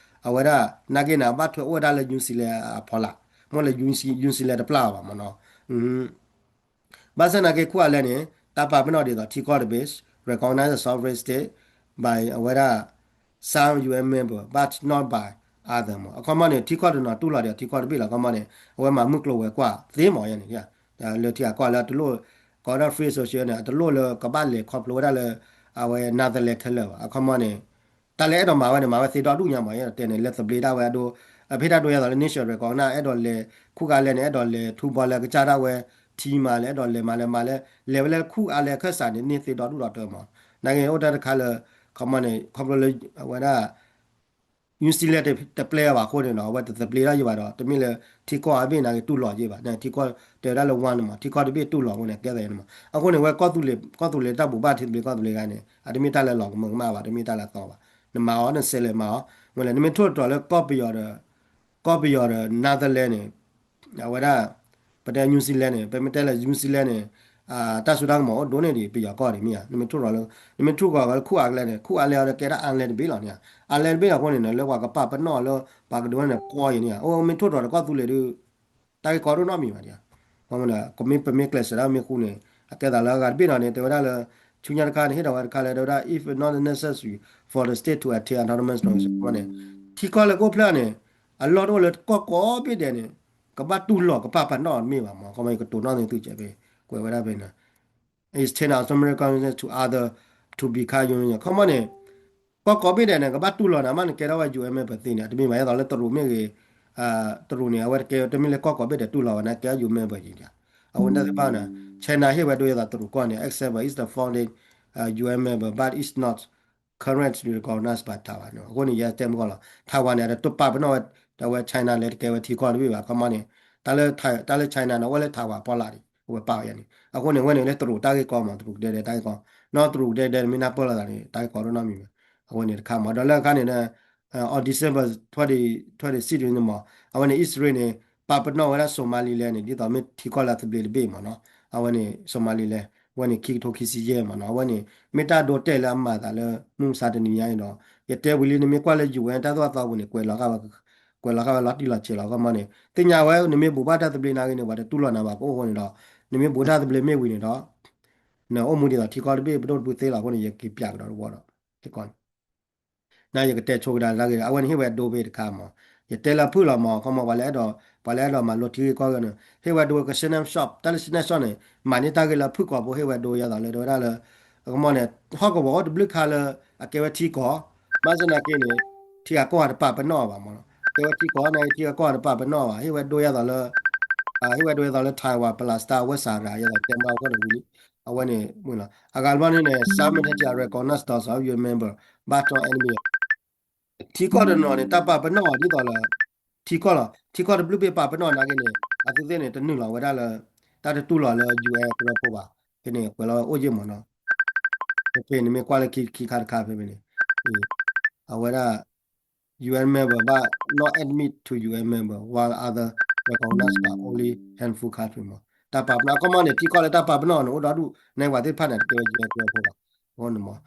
အဝဲဒၣ် နာ်က့န့ၣ် ဘၣ်ထွဲအိၣ်ဝဲဒၣ်လၢ New Zealand အဖီလာ် မ့ၢ်လၢ New Zealand တပျၢ်အီၤဘၣ်မ့ၢ်နီၤ ဘၣ်ဆၣ်နာ်က့ခူၣ်အါလဲၣ်န့ၣ် တၢ်ပာ်ပနီၣ်ဒ်သိးထံကီၢ်တဘ့ၣ် recognize the sovereign state by အဝဲဒၣ် some U N member but not by other မ့ၢ် အခီပညီန့ၣ် ထံကီၢ်တနီၤတူၢ်လိာ်ဒီးထံကီၢ်တဘ့ၣ်လီၤ အခီပညီန့ၣ် အဝဲမၤမုၢ်ကျိၤဝဲၤကွာ်သ့မ့ၢ်ယဲန့ၣ် လၢထံဂၤကီၢ်လၢအတလိၣ် ကီးဒၣ် free association န့ၣ် အတလိၣ်လၢကဘၣ်လဲၤခီဖျိဝဲဒၣ်လၢ အဝဲ Netherlands ခဲလၢာ်ဘၣ် အခီပညီန့ၣ် တၢ်လၢအဲၣ်ဒိးမၤဝဲန့ၣ် မၤဝဲသ့ဒီဒူၣ်ညါမ့ၢ် ယဲဒၣ်တဲန့ၣ် လၢသဘျ့ဒၣ်ဝဲအဒိ အဖဲတၢ်ဒိယဲသိးလၢ nation recognize အဲၣ်ဒိးလဲၤ ခူၣ်အါလဲၣ်န့ၣ် အဲၣ်ဒိးလဲၤထူဘီလၢကစၢ်ဒၣ်ဝဲ ထံမးလဲၣ် အဲၣ်ဒိးလဲၤမးလဲၤမးလဲၤ လဲၤဝဲလၢခူၣ်အါလဲၣ်အခၢၣ်စးန့ၣ် န့ၢ်သ့ဒီဒူၣ်ဒီးတၢ်မ့ၢ် နာ်က့အိၣ်တၢ်တခါလၢ ခီပညီန့ၣ် ခီဖျိလၢ အဝဲဒၣ် New Zealand တပျဲဘၣ်အဃိန့ၣ်ဒီး အဝဲတသဘျ့ဒၣ်ယံၤဘၣ်ဒီး တမ့ၢ်လၢထံကီၢ်အဘ့ၣ်နာ်က့တူၢ်လိာ်ယံၤဘၣ် ထံကီၢ်တဲဝဲဒၣ်လၢ one န့ၣ်မ့ၢ် ထံကီၢ်တဘ့ၣ်တူၢ်လိာ်အဃိန့ၣ် ကဲသးန့ၣ်မ့ၢ် အဃိန့ၣ် ဝဲကီၢ်သူလ့ၤ ကီၢ်သူလ့ၤတၢ်ဘိးဘၣ်ထံသဘျ့ကီၢ်သဘျ့ဂၤန့ၣ် အတမ့ၢ်တၢ်လၢလီၤကမၢကမၣ်ဘၣ် တမ့ၢ်တၢ်လၢအသီဘၣ် နမၤအီၤ နစဲးလဲၤမၤအီၤ မ့ၢ်လဲၣ် နမ့ၢ်ထိၣ်သတြီၤလၢကီၢ်ပယီၤဒီး ကီၢ်ပယီၤဒီး Netherlands န့ၣ် အဝဲဒၣ် ပတဲ New Zealand န့ၣ် ပမ့ၢ်တဲလၢ New Zealand န့ၣ် တၢ်စိတၢ်ကမီၤအိၣ်ဒိၣ်န့ၢ်ဒံးပယီၤကီၢ်ဒံးမ့ၢ်ဧါ နမ့ၢ်ထိၣ်သတြီၤလၢ နမ့ၢ်ထိၣ်ကီးလၢခူၣ်အါလဲၣ်န့ၣ် ခူၣ်အါလဲၣ်အီၤဒီးကဲဒၣ် island တဘ့ၣ်လီၤန့ၣ် island တဘ့ၣ်လီၤအဃိန့ၣ် လၢပှၤကပာ်ပနီၣ်လၢ ပှၤကဒိးန့ၣ်ကွီၢ်ယံၤန့ၣ် အိၣ်မ့ၢ်ထိၣ်သတြီၤဒီးကီၢ်သူလ့ၤဒုး တၢ်ဂ့ၢ်ကီဒိၣ်နီတမံၤဘၣ်ဒံး ပမ့ၢ်ပမ့ၢ်ကျဲးစၢးဒၣ်မ့ၢ်ဃူန့ၣ် အကဲသးလၢအဂၤတဘ့ၣ်နီၤန့ၣ် တဲဝဲဒၣ်လၢ ဆူညါတခါန့ၣ် ဟ့ၣ်ဒီးဝဲတခါလၢ တဲဝဲဒၣ် if not necessary for the state to attain autonomous န့ၣ် ထံကီၢ်လၢကအိၣ်ဖျဲၣ်န့ၣ် အလီၢ်တအိၣ်လၢကီၢ်ကိးဘ့ၣ်ဒဲးန့ၣ် ကဘၣ်တူၢ်လိာ်ကပာ်ပနီၣ်မ့ၢ်ဘၣ်မ့ၢ် ခီမ့ၢ်ယကတိၤနီၣ်န့ၢ်သုကဲးဖဲ ကွဲးဝဲဒၣ်ဖဲန့ၣ် extend autonomous consciousness to other to become union ခီမ့ၢ်န့ၣ် ကီၢ်ကိးဘ့ၣ်ဒဲးန့ၣ် ကဘၣ်တူၢ်လိာ်နၤမ့ၢ်နကဲထီၣ်ဝဲ U N member သ့န့ၣ် အတမ့ၢ်ဘၣ် ယဲသိးလၢတရူးမ့ၢ်ဂ့ၤ တရူးန့ၣ် အဝဲတကဲ တမ့ၢ်လၢကီၢ်ကိးဘ့ၣ်ဒဲးတူၢ်လိာ်ဝဲန့ၣ် ကဲ U N member ယံၤဒံး အဝဲန့ၣ်သ့ၣ်တဖၣ်န့ၣ် China ဟ့ၣ်ဝဲဒိယဲသိးတရူးကီၢ်န့ၣ် accept is the founding U N member but is not currently recognized by Taiwan န့ၣ် အဃိန့ၣ် ယဲတဲမ့ၢ်ကီၢ်လီၤ Taiwan န့ၣ် အတပာ်ပနီၣ်ဝဲ အဝဲ China လဲၤတကဲဝဲထံကီၢ်တဘ့ၣ်ဘၣ် ခီမ့ၢ်န့ၣ် တၢ်လၢ တၢ်လၢ China န့ၣ် အဝဲလၢ Taiwan ပီၢ်လၢ်ဒံး အဝဲပာ်ဝဲယဲန့ၣ် အဃိန့ၣ် အဝဲန့ၣ်လၢတရူးတၢ်ဂ့ၢ်ကီမ့ၢ် တရူးကဒဲဒဲတၢ်ဂ့ၢ်ကီ နီၢ်တရူးကဒဲဒဲမ့ၢ်နၢ်ပၢၢ်လိာ်သးန့ၣ် တၢ်ဂ့ၢ်ကီဒိၣ်နီတမံၤဘၣ် အဝဲန့ၣ်တခါမ့ၢ် ဒီးလၢအခါန့ၣ် on December twenty twenty-six န့ၣ်မ့ၢ် အဝဲန့ၣ် အံၣ်စရ့လးန့ၣ် ပာ်ပနီၣ်ဝဲဒၣ် Somaliland န့ၣ် ဒ်သိးမ့ၢ်ထံကီၢ်လၢအသဘျ့တဘ့ၣ်မ့ၢ်နီၤ အဝဲန့ၣ် Somaliland အဝဲန့ၣ် ခံကထိခံဆံယဲၢ်မ့ၢ်နီၤ အဝဲန့ၣ် မ့ၢ်တၢ်ဒိတဲာ်လၢအမၤသးလၢ မုၢ်မဆါတနံၤညါအံၤဒီး ယတဲဝံၤလံ နမ့ၢ်ကွၢ်လၢ U N တၢ်သိၣ်တၢ်သီပူၤန့ၣ် ကွဲးလီၤဃာ်ဝဲ ကွဲးလီၤဃာ်ဝဲလီၤတံၢ်လီၤဆဲးလီၤ ခီမ့ၢ်န့ၣ် သ့ၣ်ညါဝဲ နမ့ၢ်ဘိးဘၣ်တၢ်သဘျ့နာ်ဂ့ၤန့ၣ် ပှၤတတူၢ်လိာ်နၤဘၣ် ပအိၣ်အဃိန့ၣ်ဒီး နမ့ၢ်ဘိးတၢ်သဘျ့မ့ၢ်ဝံၤန့ၣ်ဒီး နအိၣ်မူဒ်သိးထံကီၢ်တဘ့ၣ်ပဒိၣ်တဖုသ့လီၤ အဃိန့ၣ် ယက့ၤပၠးကဒီးတဝီဒီး ထံကီၢ်န့ၣ် နယကတဲဆိကဒါတၢ်ဂ့ၢ် အဝဲန့ၣ်ဟ့ၣ်ဝဲဒိဖဲတခါမ့ၢ် ယတဲလၢအဖုၣ်လီၤမ့ၢ် ခီမ့ၢ်ပှၤလၢအဲၣ်ဒိး ပှၤလၢအဲၣ်ဒိးမၤလိထံဂ့ၢ်ကီၢ်ဂ့ၢ်န့ၣ် ဟ့ၣ်ဝဲဒိက Shannon Sharpe တၢ်လၢ Shannon Sharpe န့ၣ် မၤန့ၢ်တၢ်ဂ့ၢ်လၢအဖုၣ်ကိာ်ဖိ ဟ့ၣ်ဝဲဒိယဲသိးလၢ တဲဝဲဒၣ်လၢ ကမ့ၢ်န့ၣ် ဟီၣ်ကဝီၤအိၣ်တဘျုးခါလၢ အကဲဝဲထံကီၢ် ဘၣ်ဆၣ်သနာ်က့န့ၣ် ထံဂၤကီၢ်ဂၤတပာ်ပနီၣ်ဘၣ်မ့ၢ် ကဲဝဲထံကီၢ်န့ၣ် ထံဂၤကီၢ်ဂၤတပာ်ပနီၣ်ဘၣ် ဟ့ၣ်ဝဲဒိယဲသိးလၢ ဟ့ၣ်ဝဲဒိယဲသိးလၢ Taiwan Palestine ဝဲစးရၤ ယဲသိးတဲမ့ၢ်အဃိန့ၣ်ဝံၤလံ အဝဲန့ၣ် မ့ၢ်လီၤ အဂၤတဘျီန့ၣ်န့ၣ် some entity are recognized as U N member but not enemy ထံကီၢ်တနီၤန့ၣ် တၢ်ပာ်ပနီၣ်ဒ်သိးလၢ ထံကီၢ်လီၤ ထံကီၢ်တဘျုးဘ့ၣ်ပာ်ပနီၣ်နာ်က့န့ၣ် အသုသ့ၣ်န့ၣ် တနုာ်လီၤဝဲဒၣ်လၢ တၢ်တတူၢ်လိာ်လၢ U N ကရၢဖိဘၣ် ဖဲန့ၣ် ကွဲးလီၤအိၣ်ယ့ၢ်မ့ၢ်နီၤ ဖဲဖဲန့ၣ်မ့ၢ်ကွၢ်လၢခံခံခါတခါဖဲဖဲန့ၣ် အဝဲဒၣ် U N member but not admit to U N member while other recognized by only handful country မ့ၢ် တၢ်ပာ်ပနီၣ် အခီမ့ၢ်န့ၣ် ထံကီၢ်လၢတၢ်ပာ်ပနီၣ်န့ၣ် အိၣ်ဒီဒူၣ် နဲပှၤသ့ၣ်တဖၣ်န့ၣ် တကဲဝဲ U N ကရၢဖိဘၣ် အဃိန့ၣ်မ့ၢ်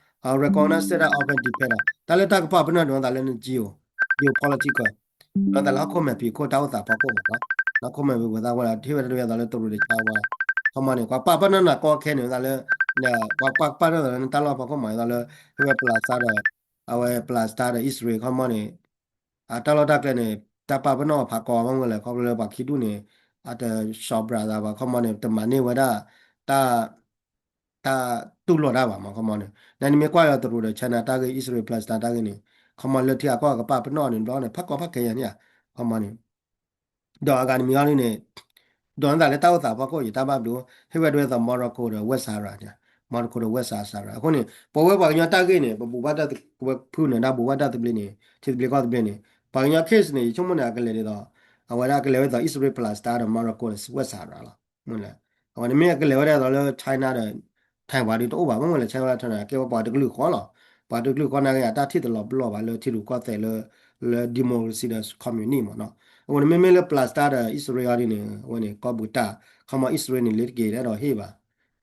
recognize သ့ၣ်တၢ် often depend on တၢ်လၢတၢ်ကပာ်ပနီၣ်န့ၣ် အိၣ်သးလၢန geo geopolitical လီၤသးလၢဟီၣ်ခိၣ်မဲာ်ဖံးခိၣ်တၢ်အိၣ်သးဖီခိၣ်မ့ၢ်နီၤ ဟီၣ်ခိၣ်မဲာ်ဖံးခိၣ်သးဝဲဒီး ဟ့ၣ်ဝဲဒၣ်ဒိယဲသိးလၢတရူးဒီး China ခီမ့ၢ်န့ၣ် ပှၤပာ်ပနီၣ်နၤကီခဲန့ၣ် ဝဲသးလၢ ပှၤပာ်ပနီၣ်နၤလၢနတၢ်လီၢ်ဖီခိၣ်မ့ၢ် ဝဲသးလၢ ဟ့ၣ်ဝဲ Palestine ဒီး အံၣ်စရ့လး ခီမ့ၢ်န့ၣ် အတၢ်လီၢ်တၢ်ကျဲန့ၣ် တၢ်ပာ်ပနီၣ်ဖးကီမ့ၢ်ဝဲလဲၣ် ခီဖျိလၢပှၤခံဒူၣ်န့ၣ် အတဆီးဘျးသးဘၣ် ခီမ့ၢ်န့ၣ် တမၤန့ၢ်ဝဲဒၣ် တၢ် တၢ်တူၢ်လိာ်တၢ်ဘၣ်မ့ၢ် ခီမ့ၢ်န့ၣ် နမ့ၢ်ကွၢ်လၢတရူးဒီး China တၢ်ဂ့ၢ် အံၣ်စရ့လး Palestine တၢ်ဂ့ၢ်န့ၣ် ခီမီလၢထံအကီၢ်ကပာ်ပနီၣ်န့ၣ်ဘျီန့ၣ် ဖးကီဖးခဲယၤန့ၣ်ဧါ, ခီမီန့ၣ် ဒီးအဂၤတမံၤအီၤဒ်န့ၣ် ဒိးန့ၢ်သးလၢတၢ်အိၣ်သးဖီခိၣ် ယတၢ်ဘၣ်ဘျုး ဟ့ၣ်ဝဲဒၣ်ဝဲသိး Morocco ဒီး West Sahara န့ၣ်, Morocco ဒီး West Sahara အဃိန့ၣ် ပဝဲပှၤကညီတၢ်ဂ့ၢ်န့ၣ် ပဘူးဘၣ်တၢ်သဘျ့ ဖုနၢၤဒါဘူးဘၣ်တၢ်သဘျ့န့ၣ် ထံသဘျ့ကီၢ်သဘျ့န့ၣ် ပှၤကညီ case န့ၣ် ယဆိကမိၣ်န့ၣ် အကလဲၤဒ်သိး အဝဲဒၣ်ကလဲၤဝဲဒ်သိး အံၣ်စရ့လး Palestine ဒီး Morocco ဒီး West Sahara လီၤ. အဝဲန့ၣ်မ့ၢ်အကလဲၤဝဲဒၣ်ဒ်သိးလၢ China ဒီး Thai ပှၤဒုးတအိၣ်ဘၣ် မ့ၢ်ဝဲလၢ China Thai န့ၣ် ကဲဝဲပှၤတကလုာ်ဃီလီၤ. ပှၤတကလုာ်ဃီနာ်က့ အတၢ်ထံၣ်တလီၤပလိာ်ဘၣ်လၢထံရူၢ်ကီၢ်သဲးလၢ လၢ democracy ဒီး communist မ့ၢ်နီၤ. အဃိန့ၣ် မ့မ့ၢ်လၢ Palestine ဒီး အံၣ်စရ့လးအီၤဒ်န့ၣ် အဝဲန့ၣ် ကီၢ်ပူၤတၢ် ခီမီအံၣ်စရ့လးန့ၣ် လ့ၤတက့ၤတအဲၣ်ဒိးဟ့ၣ်ဘၣ်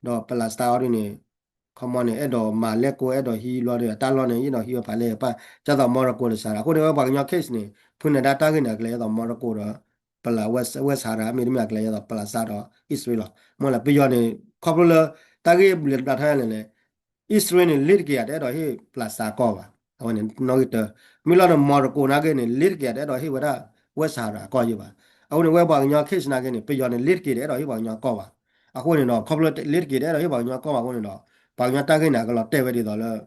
ဒီး Palestine အီၤဒ်န့ၣ် ခီမီန့ၣ် အဲၣ်ဒိးမၤလဲၢ်ကိ အဲၣ်ဒိးဟံးဘျီဒီး အတၢ်လီၢ်န့ၣ် အဲၣ်ဒိးဟံးဝဲဖးလဲၢ်ပၢ် ဒ်သိး Morocco ဒီး Sahara အဃိန့ၣ် ဝဲပှၤကညီ case န့ၣ် ဖုနၢၤဒါတၢ်ဂ့ၢ်န့ၣ် အကလဲၤဒ်သိး Morocco ဒီး Palestine West Sahara မ့တမ့ၢ်အကလဲၤဒ်သိး Palestine ဒီး အံၣ်စရ့လးလီၤ. မ့ၢ်လၢပယီၤန့ၣ် ခီဖျိလၢ တၢ်ဂ့ၢ်ဘျုးဘျးထီၣ်ယၤန့ၣ်လဲၣ် အံၣ်စရ့လးန့ၣ် လ့ၤတက့ၤယၤတအဲၣ်ဒိးဟ့ၣ် Palestine ကီၢ်ဘၣ်. အဝဲန့ၣ်နီၣ်ဂံၢ်တၢ မ့ၢ်လီၤန့ၣ် Morocco နာ်က့န့ၣ် လ့ၤတက့ၤယၤတအဲၣ်ဒိးဟ့ၣ်ဝဲဒၣ် West Sahara ကီၢ်ယံၤဘၣ်. အဃိန့ၣ် ဝဲပှၤကညီ case နာ်က့န့ၣ် ပယီၤန့ၣ် လ့ၤတက့ၤတအဲၣ်ဒိးဟ့ၣ်ပှၤကညီကီၢ်ဘၣ်. အဃိန့ၣ်ဒီး ခီဖျိလ့ၤတက့ၤတအဲၣ်ဒိးဟ့ၣ်ပှၤကညီကီၢ်ဘၣ်အဃိန့ၣ်ဒီး ပှၤကညီတၢ်ဂ့ၢ်န့ၣ် အကလီၤတဲာ်ဝဲဒ်သိးလၢ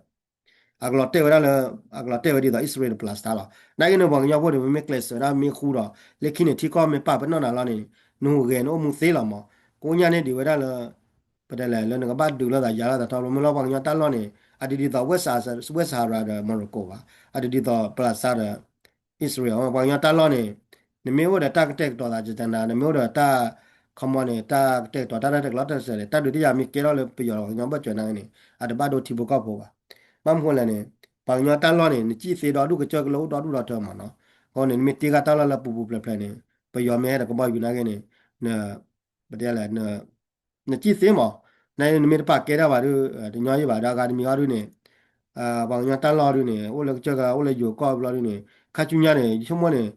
အကလီၤတဲာ်ဝဲဒၣ်လၢ အကလီၤတဲာ်ဝဲဒ်သိး အံၣ်စရ့လးဒီး Palestine လီၤ. နာ်က့န့ၣ် ပှၤကညီဖိန့ၣ် မ့မ့ၢ်ကျဲးစၢးဒၣ်မ့ၢ်ဃူဒီး လၢခံန့ၣ် ထံကီၢ်မ့ၢ်ပာ်ပနီၣ်နၤလီၤန့ၣ် နဟူးဂဲၤနအိၣ်မူသ့လီၤမး. ကိးညါန့ၣ်ဒံးဝဲဒၣ်လၢ ပတဲလဲၣ် လၢနကဘၣ်ဒုးလိာ်သးယၤလိာ်သးထီဘိ မ့ၢ်လီၤပှၤကညီတၢ်လီၢ်န့ၣ် အတဒ်သိး West Sahara ဒီး Morocco ဘၣ်. အတဒ်သိး Palestine ဒီး အံၣ်စရ့လး ပှၤကညီတၢ်လီၢ်န့ၣ် နမ့ၢ်အိၣ်ဒီးတၢ်ကတဲာ်ကတီၤသးကတနၤ နမ့ၢ်အိၣ်ဒီးတၢ် ခီမီန့ၣ် တၢ်ကတဲာ်ကတီၤတၢ်ရဲၣ်တၢ်ကျဲၤတစဲးန့ၣ် တၢ်ဒုးတယာ်မ့ၢ်ကဲထီၣ်လၢပယီၤပှၤကညီဘၢၣ်စၢၤနာ်က့န့ၣ် အတဘၣ်ဒိထံဖိကီၢ်ဖိဘၣ်. ဘၣ်မနုၤဃိလဲၣ်န့ၣ် ပှၤကညီတၢ်လီၢ်န့ၣ် နစံၣ်သ့ဒီဒူၣ်ကစၢၢ်ကလိဒီဒူၣ်ဒီထၢမးနီၤ. အဃိန့ၣ် နမ့ၢ်တ့ဂၢ်တၢ်လီၢ်လၢပူၤပူၤဖျဲးဖျဲးန့ၣ် ပယီၤမ့ၢ်ဟဲဒီးကဘီယူၤနာ်က့န့ၣ် ပတဲလဲၣ် နစံၣ်သ့မး နမ့ၢ်တပာ်ကဲထီၣ်ဘၣ်ဒီး တညီယံၤဘၣ်ဒီးအဂၤတမံၤအီၤဒုန့ၣ် ပှၤကညီတၢ်လီၢ်ဒုန့ၣ် အိၣ်လၢကစၢၢ်ကလိ အိၣ်လၢယိၤကီၢ်ဘျီဒုန့ၣ် ခါဆူညါန့ၣ် ယဆိကမိၣ်န့ၣ်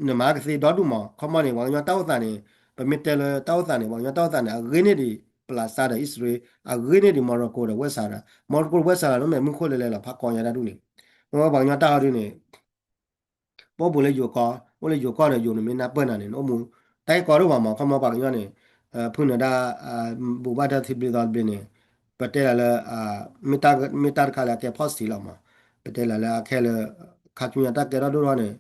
နမၤကသ့ဒီဒူၣ်မး ခီမီန့ၣ် ပှၤကညီတၢ်အိၣ်သးန့ၣ် ပမ့ၢ်တဲလၢတၢ်အိၣ်သးန့ၣ် ပှၤကညီတၢ်အိၣ်သးန့ၣ် အဂ့ၤန့ၢ်ဒံး Palestine ဒီးအံၣ်စရ့လး အဂ့ၤန့ၢ်ဒံး Morocco ဒီး West Sahara Morocco West Sahara န့ၣ်မ့ၢ်မူခိၣ်လဲၤလဲၤလီၤ ဖးကီညါတၢ်ဒူၣ်န့ၣ် မ့ၢ်ဝဲပှၤကညီတၢ်အီၤဒုန့ၣ် ပအိၣ်ဘူးလၢယိၤကီၢ် အိၣ်လၢယိၤကီၢ်ဒီးယိၤန့ၣ် မ့ၢ်နၢ်ပၢၢ်နၤန့ၣ် နအိၣ်မူ တၢ်ဟ့ၣ်ကီဒိၣ်မးမး ခီမီပှၤကညီန့ၣ် ဖုနၢၤဒါ ဘူးဘၣ်တၢ်ထံသဘျ့ကီၢ်သဘျ့န့ၣ် ပတဲလၢ်လၢ မ့ၢ်တၢ်တခါလၢအကဲ policy လီၤမး ပတဲလၢ်လၢအခဲလၢာ် ခါဆူညါတၢ်ကဲထီၣ်ဒိၣ်ထီၣ်န့ၣ်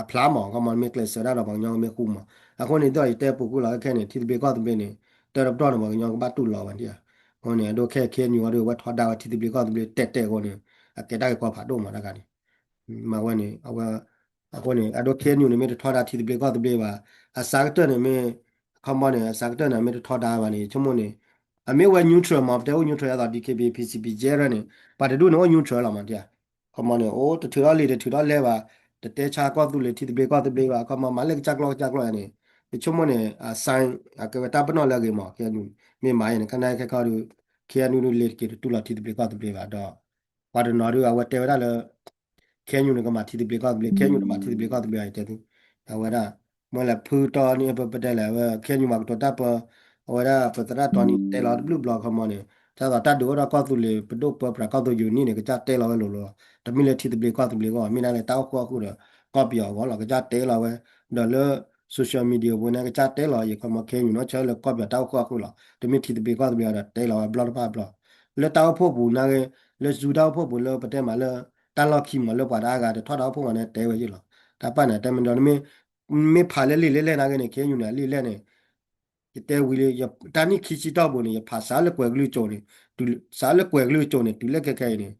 အဖျါမး ခီမီမ့ၢ်ကျဲးစၢးဒၣ်ဒီးပှၤကညီမ့ၢ်ဃူမး အဃိန့ၣ်ဒီးယတဲပူၤကွံာ်လီၤခဲခဲန့ၣ် ထံသဘျ့ကီၢ်သဘျ့န့ၣ် တၢတပတီၢ်န့ၣ် ပှၤကညီကဘၣ်တူၢ်လိာ်ဝဲဒၣ် အဃိန့ၣ် အဒိခဲ KNU အီၤဒု အဝဲထီဒါဝဲထံသဘျ့ကီၢ်သဘျ့တဲာ်တဲာ်အဃိန့ၣ် အကဲတၢ်ဂ့ၢ်ကီဖးဒိၣ်မးတၢ်ခါန့ၣ် မၤဝဲန့ၣ် အဝဲ အဃိန့ၣ် အဒိ KNU န့ၣ် မ့ၢ်တထီဒါထံသဘျ့ကီၢ်သဘျ့ဘၣ် အစးကတၢၢ်န့ၣ်မ့ၢ် ခီမီန့ၣ် အစးကတၢၢ်န့ၣ် မ့ၢ်တထီဒါဘၣ်န့ၣ် ဆိကမိၣ်န့ၣ် အမ့ၢ်ဝဲ neutral မး ပတဲအိၣ် neutral အသိး DKBA PCP ယဲရၢ်န့ၣ် ပှၤတဒူၣ်န့ၣ်အိၣ် neutral လီၤမး ခီမီန့ၣ် အိၣ်တထုးထီၣ်လံာ်တထုးထီၣ်လဲၢ်ဘၣ် တတဲဆါကီၢ်သူလ့ၤထံသဘျ့ကီၢ်သဘျ့ဘၣ် ခီမီမၤလၢကစၢ်ကျီၢ်ကစၢ်ကျီၢ်န့ၣ် ယဆိကမိၣ်န့ၣ် အ sign အကဲဝဲတၢ်ပနီၣ်လၢအဂ့ၤမး KNU မ့ၢ်မၤအံၤန့ၣ် ကနၣ်ခဲခီဒီး KNU ဒုးလ့ၤတက့ၤတတူၢ်လိာ်ထံသဘျ့ကီၢ်သဘျ့ဘၣ်ဒီး ပှၤတနီၤဒုးအဝဲတဲဝဲဒၣ်လၢ KNU န့ၣ် ကမၤထံသဘျ့ကီၢ်သဘျ့ KNU တမၤထံသဘျ့ကီၢ်သဘျ့ဘၣ် ယတဲသု အဝဲဒၣ် မ့ၢ်လၢဖုတီနံၤ ပပတဲလဲၣ်ဝဲ KNU မၤကတိၤတၢ်ပၢ အဝဲဒၣ်ပသရၣ်တီနံၤတဲလီၤတဘျုးဘျီခီမီန့ၣ် ဒ်သိးတၢ်ဒုးအိၣ်ဒီးကီၢ်သူလ့ၤ ပဒိၣ်ပၢပြးကီၢ်သူလ့ၤယူၤနံၣ်န့ၣ် ကစၢ်တဲလီၤဝဲလိၤလိၤလီၤ တမ့ၢ်လၢထံသဘျ့ကီၢ်သဘျ့အဂီၢ် မ့ၢ်ဒၣ်လၢတၢ်အိၣ်ဃုာ်အဃုာ်ဒီး ကီၢ်ပယီၤအဂီၢ်လီၤ ကစၢ်တဲလီၤဝဲ ဒီးလၢ social media ပူၤန့ၣ် ကစၢ်တဲလီၤ ယခီမီ KNU နီၢ်ဆၢလၢကီၢ်ပယီၤတၢ်အိၣ်ဃုာ်အဃုာ်လီၤ တမ့ၢ်ထံသဘျ့ကီၢ်သဘျ့အီၤဒီးတဲလီၤဝဲဘျီတဖၣ်ဘျီ လၢတၢ်အိၣ်ဖှိၣ်ပူၤနာ်က့ လၢ Zoom တၢ်အိၣ်ဖှိၣ်ပူၤလၢပတဲမးလၢ တၢ်လီၢ်ခံမးလၢပှၤတအါဂၤတထီၣ်တၢ်အိၣ်ဖှိၣ်မးန့ၣ်တဲဝဲယ့ၣ်လီၤ တၢ်ပာ်န့ၣ်တဲမ့ၢ်ဒီး မ့ၢ်ဖးလၢလံာ်လဲၢ်လဲၢ်နာ်က့န့ၣ် KNU န့ၣ် အလံာ်လဲၢ်န့ၣ် ယတဲဝံၤလံ တၢ်နံၣ်ခံဆံတီၢ်ပူၤန့ၣ် ယဖးစးလၢကွဲၤကလုၢ်ကၠိန့ၣ် စးလၢကွဲၤကလုၢ်ကၠိန့ၣ် တုၤလၢခဲခဲအံၤန့ၣ်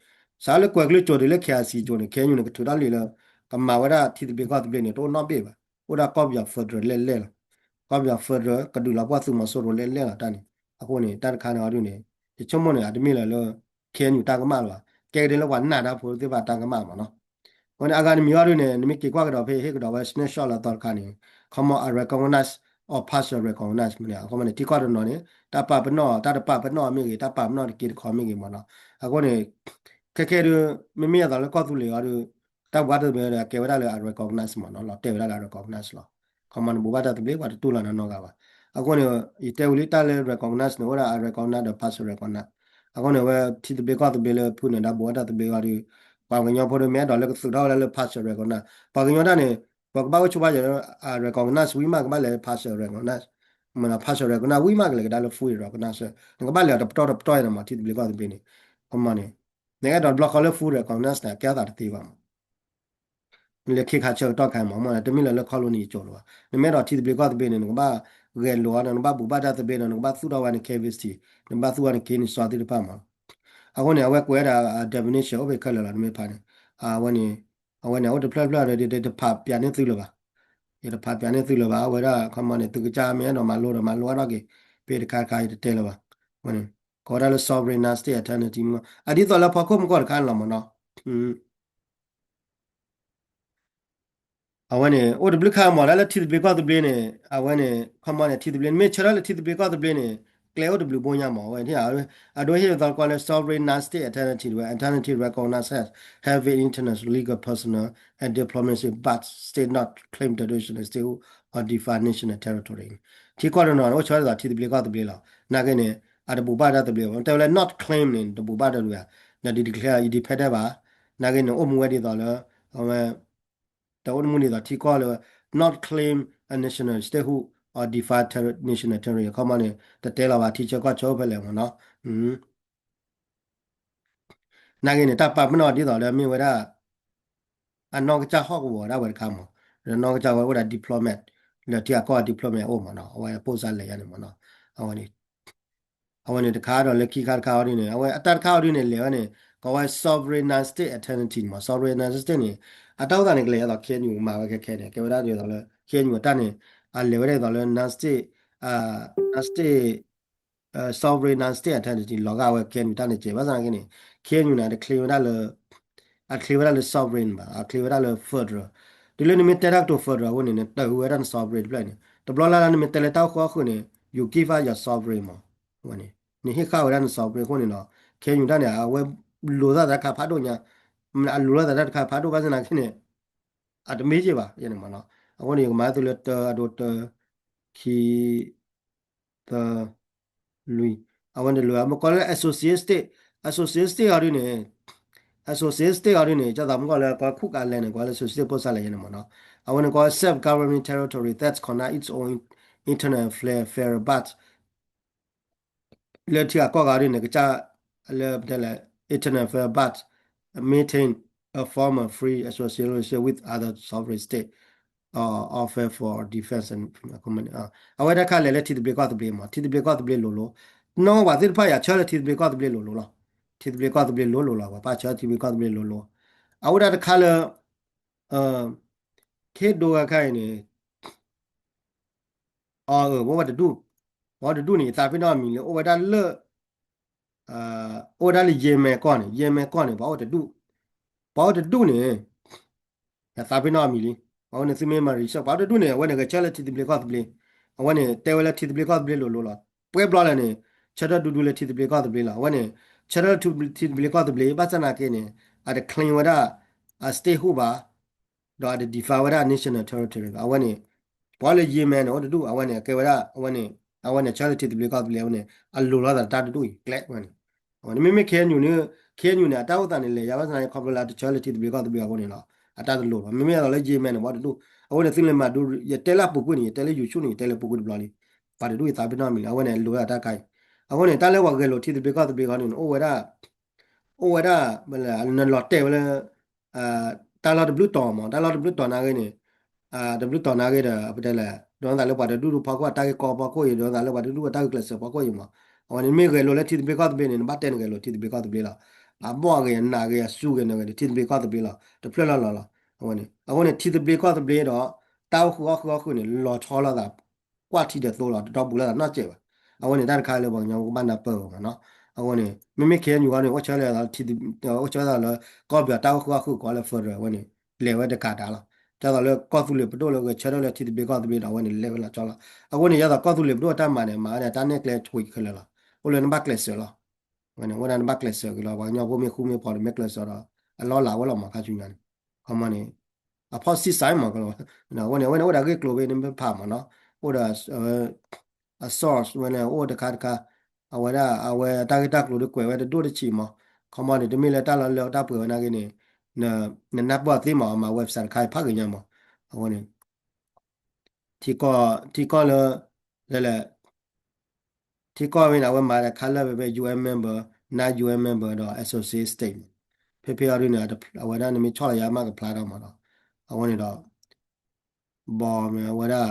စးလၢကွဲၤကလုၢ်ကၠိတုၤလၢ KIC ကၠိန့ၣ် KNU န့ၣ် ကထုးထီၣ်လံာ်လၢ ကမၤဝဲဒၣ်ထံသဘျ့ကီၢ်သဘျ့န့ၣ် တအိၣ်နီတဘ့ၣ်ဘၣ် အိၣ်ဒၣ်ကီၢ်ပယီၤ federal လဲၢ်လဲၢ်လီၤ ကီၢ်ပယီၤ federal ကဒုးလီၤပှီၢ်သုးမီၤစိရိၤလဲၢ်လဲၢ်လီၤတၢ်န့ၣ် အဃိန့ၣ် တၢ်တခါန့ၣ်အီၤဒုန့ၣ် ယဆိကမိၣ်န့ၣ် အတမ့ၢ်လၢၤလၢ KNU တၢ်ကမၣ်လၢၤဘၣ် ကဲကဒဲလၢပှၤနာ်တၢ်ဖိသ့ၣ်တဖၣ်တၢ်ကမၣ်မးနီၤ အဃိန့ၣ် အဂၤတမံၤအီၤဒုန့ၣ် နမ့ၢ်က့ၤကွၢ်ကဒီးဖဲဟ့ၣ်ကဒီးဝဲ snapshot လၢအသီတခါန့ၣ် ခီမီ unrecognized or partial recognize မ့ၢ်န့ၣ် အခီမီန့ၣ် ထံကီၢ်တနီၤန့ၣ် တၢ်ပာ်ပနီၣ် တၢ်တပာ်ပနီၣ်မ့ၢ်ဂ့ၤ တၢ်ပာ်ပနီၣ်တက့တခီမ့ၢ်ဂ့ၤမးနီၤ အဃိန့ၣ် ခဲခဲဒု မ့မ့ၢ်အသးလၢကီၢ်သူလ့ၤအီၤဒု တၢ်ဘူးဘၣ်တၢ်သဘျ့ဒီး အကဲဝဲဒၣ်လၢ unrecognized မးနီၤ လီၤတဲာ်ဝဲဒၣ်လၢ unrecognized လီၤ ခီမီန့ၣ် ဘူးဘၣ်တၢ်သဘျ့ ပှၤတတူၢ်လိာ်နၤနီတဂၤဘၣ် အဃိန့ၣ် ယတဲဝံၤလံတၢ်လၢ recognize န့ၣ် အိၣ်ဒၣ် unrecognized ဒီး partial recognize အဃိန့ၣ် အဝဲထံသဘျ့ကီၢ်သဘျ့လၢဖုနၢၤဒါဘူးဘၣ်တၢ်သဘျ့အီၤဒု ပှၤကညီဖိဒု မ့ၢ်အဲၣ်ဒိးလၢကသုးထီၣ်ဝဲဒၣ်လၢ partial recognize ပှၤကညီတၢ်န့ၣ် ပှၤကဘၣ်အိၣ်ဆိဘၣ်ယဲလၢ recognize ဝံၤမး ကဘၣ်လဲၤ partial recognize မ့ၢ်နီၤ partial recognize ဝံၤမး ကလဲၤကဒါလၢ full recognize နကဘၣ်လဲၤအီၤတပတီၢ်တပတီၢ်အံၤန့ၣ်မး ထံသဘျ့ကီၢ်သဘျ့န့ၣ် ခီမီန့ၣ် နအဲၣ်ဒိးတဘျီဃီလၢ full recognize န့ၣ် ကဲအသးတသ့ဘၣ်မး. လၢခ့ခါဆၢကတီၢ်ခါမး မ့ၢ်တမ့ၢ်လၢလၢ colony ကၠိလၢၤဘၣ်. နမ့ၢ်အဲၣ်ဒိးထံသဘျ့ကီၢ်သဘျ့န့ၣ် နကဘၣ်ဂဲၤလိာ်အီၤဒီး နကဘၣ်ဘူးဘၣ်တၢ်သဘျ့ဒီး နကဘၣ်သူၣ်ထီၣ်ဝဲန K V C, နကဘၣ်သူၣ်ဝဲန Kennesaw သ့ၣ်တဖၣ်မး. အဃိန့ၣ် အဝဲကွဲးဒၣ် definition အိၣ်ဖဲခဲလၢာ်လီၤ နမ့ၢ်ဖးန့ၣ်. အဝဲန့ၣ် အဝဲန့ၣ် အိၣ်တဖျၢၣ်တဖျၢၣ်ဒီး တဖးပၠးန့ၢ်သုလၢၤဘၣ်. ယတဖးပၠးန့ၢ်သုလၢၤဘၣ်. အဝဲဒၣ် ခီမီန့ၣ် သုကစၢ်မ့ၢ်အဲၣ်ဒိးမၤလိဒီးမၤလိအါထီၣ်က့ၤ ဖဲတခါတခါ ယတတဲလၢၤဘၣ်. အဝဲန့ၣ် ကိးဝဲဒၣ်လၢ sovereign non-state identity မး အဒ်သိးလၢဖီခိၣ်မုၢ်ကီၢ်တခါန့ၣ်လီၤမးနီၤ. အဝဲန့ၣ် အိၣ်တဘျုးခါမး ဒၣ်လၢထံသဘျ့ကီၢ်သဘျ့န့ၣ် အဝဲန့ၣ် ခီမီန့ၣ် ထံသဘျ့ နမ့ၢ်ဆၢထၢၣ်လၢထံသဘျ့ကီၢ်သဘျ့န့ၣ် ကျဲအိၣ်တဘျုးဘိညါမး အဝဲ အဒိဟ့ၣ်သိးကွၢ်လၢ sovereign non-state identity ဝဲ identity recognized as having internal legal personal and diplomatic but state not claim traditional statehood or defined national territory ထံကီၢ်တနီၤန့ၣ် အိၣ်ဆၢထၢၣ်ဒ်သိးထံသဘျ့ကီၢ်သဘျ့လီၤ. နာ်က့န့ၣ် အတဘူးဘၣ်တၢ်သဘျ့ဘၣ်. တဲဝဲလၢ not claim န့ၣ် တဘူးဘၣ်တၢ်သဘျ့ဘၣ်. ဒီး declare independent ဘၣ်. နာ်က့န့ၣ် အိၣ်မူဝဲဒ်သိးလၢ အဝဲ တအိၣ်မူဒ်သိးထံကီၢ်လၢ not claim a national statehood or define terri- national territory ခီမီန့ၣ် တတဲလီၤဘၣ် ထံဆၢကီၢ်ဆၢအိၣ်ဖဲလဲၣ်မးနီၤ. နာ်က့န့ၣ် တၢ်ပာ်ပနီၣ်ဒ်သိးလၢမ့ၢ်ဝဲဒၣ် အနီၢ်ကစၢ်ဟီၣ်ကဝီၤဒၣ်ဝဲတခါမး, ဒီးနီၢ်ကစၢ်ဝဲအိၣ်ဒၣ် diplomat လၢထံဂၤကီၢ်ဂၤ diplomat အိၣ်မးနီၤ, အဝဲပိၢ်စၢ်လဲၤယါန့ၣ်မးနီၤ, အဝဲန့ၣ် အဝဲန့ၣ်တခါဒီးလၢခံခါတခါအီၤဒ်န့ၣ် အဝဲအတၢ်တခါအီၤဒ်န့ၣ် လဲၤဝဲန့ၣ် ကိးဝဲ sovereign non-state identity မး, sovereign non-state န့ၣ် အတၢ်အိၣ်သးန့ၣ် ကလဲၤဒ်သိး KNU မၤဝဲခဲခဲန့ၣ် ကဲဝဲဒၣ်ဒ်သိးလၢ KNU အတၢ်န့ၣ် အလဲၤဝဲဒၣ်ဒ်သိးလၢ non-state, non-state sovereign non-state identity လီၤဂာ်ဝဲ KNU တၢ်န့ၣ်ကဲ ဘၣ်ဆၣ်သနာ်က့န့ၣ် KNU န့ၣ် အတချ့ဝဲဒၣ်လၢ အတချ့ဝဲဒၣ်လၢ sovereign ဘၣ်, အတချ့ဝဲဒၣ်လၢ federal. တုၤလၢနမ့ၢ်တဲတၢ်ကတိၤ federal အဃိန့ၣ် နတၢ်ဝဲဒၣ်န sovereign တဖျၢၣ်န့ၣ် တဘျီလၢ်လၢ် နမ့ၢ်တဲလၢတၢ်အိၣ်ဃုာ်အဃုာ်န့ၣ် you give up your sovereign မး, ဝဲန့ၣ် နဟ့ၣ်ဃာ်ဝဲဒၣ်န sovereign အဃိန့ၣ်ဒီး KNU တၢ်န့ၣ် အဝဲလိၤလိာ်သးတၢ်တခါဖးဒိၣ်ညါ, အလိၤလိာ်သးတၢ်တခါဖးဒိၣ် ဘၣ်ဆၣ်သနာ်က့န့ၣ် အတမ့ၢ်က့ဘၣ် ယဲန့ၣ်မးနီၤ. အဃိန့ၣ် ယကမၤသုလၢတၢ အဒိတၢ ခံ သၢ လွံၢ်, အဝဲန့ၣ်လၢ မ့ၢ်ကိးလၢ associate state, associate state အီၤဒ်န့ၣ်, associate state အီၤဒ်န့ၣ် ကၢ်သးမ့ၢ်ကီးလၢ ကိး Cook Island န့ၣ် ကိးလၢ associate state ပိၢ်စၢ်လဲၤယဲန့ၣ်မးနီၤ. အဝဲန့ၣ်ကိး self governing territory that conduct its own internal affair but လၢထံဂၤကီၢ်ဂၤဒ်န့ၣ် ကစၢ်လၢပတဲလဲၣ် internal affair but maintain a formal free association with other sovereign state or offer for defense and အဝဲတၢ်ခါလဲၤလၢထံသဘျ့ကီၢ်သဘျ့မး, ထံသဘျ့ကီၢ်သဘျ့လိၤလိၤ, နီၢ်ဝဲသ့ၣ်တဖၣ်ယၤဆၢလၢထံသဘျ့ကီၢ်သဘျ့လိၤလိၤလီၤ. ထံသဘျ့ကီၢ်သဘျ့လိၤလိၤလီၤ, ပှၤပာ်ဆၢထံသဘျ့ကီၢ်သဘျ့လိၤလိၤ. အဝဲဒၣ်တခါလၢ ခ့ဒိဂၤခါအံၤန့ၣ် အၢ ပှၤအိၣ်တဒူၣ်, ပှၤအိၣ်တဒူၣ်န့ၣ် ယသးပ့ၤနီၣ်အမံၤလၢ အိၣ်ဝဲဒၣ်လၢ အိၣ်ဝဲဒၣ်လၢ ယဲၢ်မဲာ်ကီၢ်န့ၣ်, ယဲၢ်မဲာ်ကီၢ်န့ၣ် ပှၤအိၣ်တဒူၣ်, ပှၤအိၣ်တဒူၣ်န့ၣ် ယသးပ့ၤနီၣ်အမံၤလံ. အဝဲန့ၣ်သုမ့ၢ်မၤ research ပှၤအိၣ်တဒူၣ်န့ၣ် အဝဲန့ၣ်ဂဲၤဆၢလၢထံသဘျ့ကီၢ်သဘျ့, အဝဲန့ၣ် တဲဝဲလၢထံသဘျ့ကီၢ်သဘျ့လိၤလိၤလီၤ. ပှဲၤဘျီလဲၣ်န့ၣ် ဆၢထၢၣ်ဒူဒူလၢထံသဘျ့ကီၢ်သဘျ့လီၤ. အဝဲန့ၣ် ဆၢထၢၣ်လၢထံသဘျ့ကီၢ်သဘျ့ ဘၣ်ဆၣ်သနာ်က့န့ၣ် အတ claim ဝဲဒၣ် အ statehood ဘၣ် ဒီးအတ define ဝဲဒၣ် national territory ဘၣ်. အဝဲန့ၣ် ပှၤလၢယဲၢ်မဲာ်န့ၣ် အိၣ်တဒူၣ် အဝဲန့ၣ် အကဲဝဲဒၣ် အဝဲန့ၣ် အဝဲန့ၣ် ဆၢလၢထံသဘျ့ကီၢ်သဘျ့ အဝဲန့ၣ် အလိၤလိာ်သးတၢ်တဒူၣ်အံၤ ကျဲဝဲန့ၣ်. အဝဲန့ၣ် မ့မ့ၢ် KNU န့ၣ် KNU န့ၣ် အတၢ်အိၣ်သးန့ၣ် လဲၤယါဘၣ်ဆၣ်သနာ်က့ ခီဖျိလၢအတဆၢလၢထံသဘျ့ကီၢ်သဘျ့အဃိန့ၣ်လီၤ. အတၢ်တလိၤဘၣ်. မ့မ့ၢ်အသိးလၢယဲၢ်မဲာ်န့ၣ် ပှၤတဒူၣ် အဝဲန့ၣ်သုလဲၤမၤဒူ ယတဲလၢအပူၤကွံာ်န့ၣ် ယတဲလၢ YouTube န့ၣ် ယတဲလၢအပူၤကွံာ်တဘျီလံ. ပှၤတဒူၣ်ယသးပ့ၤနီၣ်မံၤလံ အဝဲန့ၣ်လိၤဝဲဒၣ်တၢ်ခါအံၤ. အဃိန့ၣ် တၢ်လၢပှၤဂဲၤလိာ်ထံသဘျ့ကီၢ်သဘျ့ခီန့ၣ် အိၣ်ဝဲဒၣ် အိၣ်ဝဲဒၣ် နလီၤတဲာ်ဝဲလၢ တၢ်လီၢ်တဘျုးတီၤမး တၢ်လီၢ်တဘျုးတီၤနာ်ဂ့ၤန့ၣ် တဘျုးတီၤနာ်ဂ့ၤဒီး ပတဲလဲၣ် ဒ်သိးလၢပှၤတဒူၣ်ဒူၣ်ဖီခိၣ်အတၢ်ဂ့ၢ်ကီဖီခိၣ်အံၤ ဒ်သိးလၢပှၤတဒူၣ်အတၢ်ဂုာ်ကျဲးစၢးဖီခိၣ်အံၤမး. အဝဲန့ၣ်မ့ၢ်ဂဲၤလိာ်လၢထံသဘျ့ကီၢ်သဘျ့န့ၣ် နဘၣ်တဲနဂဲၤလိာ်ထံသဘျ့ကီၢ်သဘျ့လီၤ. အဘီၣ်ဂ့ၤ အနးဂ့ၤ အစူဂ့ၤ နဂ့ၤဒီး ထံသဘျ့ကီၢ်သဘျ့လီၤ တဖျၢၣ်လီၤလီၤလီၤ. အဝဲန့ၣ် အဃိန့ၣ် ထံသဘျ့ကီၢ်သဘျ့ဒီး တၢ်အိၣ်ဃုာ်အီၣ်ဃုာ်အီၣ်ဃုာ်န့ၣ် လီၤဆီလိာ်သး ကွၢ်ထံဒၢးသိလီၤ တဒီဘူးလိာ်သးနီတစဲးဘၣ်. အဝဲန့ၣ် တၢ်တခါလၢပှၤကညီကဘၣ်နၢ်ပၢၢ်အီၤမးနီၤ. အဃိန့ၣ် မ့မ့ၢ် KNU ခီန့ၣ် အိၣ်ဆၢလၢ အိၣ်ဆၢသးလၢ ကီၢ်ပယီၤတၢ်အိၣ်ဃုာ်အီၣ်ဃုာ်ကိးလၢ federal အဝဲန့ၣ် လဲၤဝဲတကးဒၣ်လီၤ. ဒ်သိးလၢကီၢ်သူလ့ၤပဒိၣ်လၢဂဲၤဆၢထၢၣ်လၢထံသဘျ့ကီၢ်သဘျ့ဒီး အဝဲန့ၣ်လဲၤဝဲလီၤဆီလီၤ. အဃိန့ၣ် ဒ်သိးကီၢ်သူလ့ၤပဒိၣ်အတၢ်မၤန့ၣ် မၤဝဲန့ၣ် တၢ်နဲၣ်ကျဲဆွံကလၢာ်လီၤ. အိၣ်လၢနဘၣ်ကျဲးစၢးလီၤ. အဝဲန့ၣ် အိၣ်ဒၣ်နဘၣ်ကျဲးစၢးက့ၤလီၤ ပှၤကညီဖိမ့ၢ်ဃူမ့ၢ်ဖိးဒီးမ့ၢ်ကျဲးစၢးဒီး အလီၢ်လၤဝဲလီၤမး ခါဆူညါန့ၣ် ခီမီန့ၣ် အဖီၣ်ဆံၣ်စၢ်မးကလီၤ. အဝဲန့ၣ် အဝဲန့ၣ် အိၣ်ဒီးအဂ့ၢ်ကျိၤဖဲန့ၣ်မ့ၢ်ဖးမးနီၤ. အိၣ်ဒီး အ source ဝဲန့ၣ် အိၣ်တခါတခါ အဝဲဒၣ် အဝဲတၢ်ဂ့ၢ်တၢ်ကျိၤဒ်ကွဲးဝဲတဒိၣ်တဆံးမး. ခီမီန့ၣ် တမ့ၢ်လၢတၢ်လီၤလၢတၢ်ပှဲၤဝဲနာ်ဂ့ၤန့ၣ် နနၢ်ပၢၢ်သ့မး အမၤ website တခါအံၤဖးဂ့ၤညါမး. အဝဲန့ၣ် ထံကီၢ် ထံကီၢ်လၢ လဲၤလဲၤ ထံကီၢ်ဝဲန့ၣ် အဝဲမၤတခါလၢဖဲ UN member, non-UN member ဒီး associate state န့ၣ် ဖဲဖဲအီၤဒုန့ၣ် အဝဲဒၣ်နမ့ၢ်ဆီၣ်လီၤယၤမးကဖျါထီၣ်မးနီၤ. အဃိန့ၣ်ဒီး ဘီမ့ၢ်အဝဲဒၣ်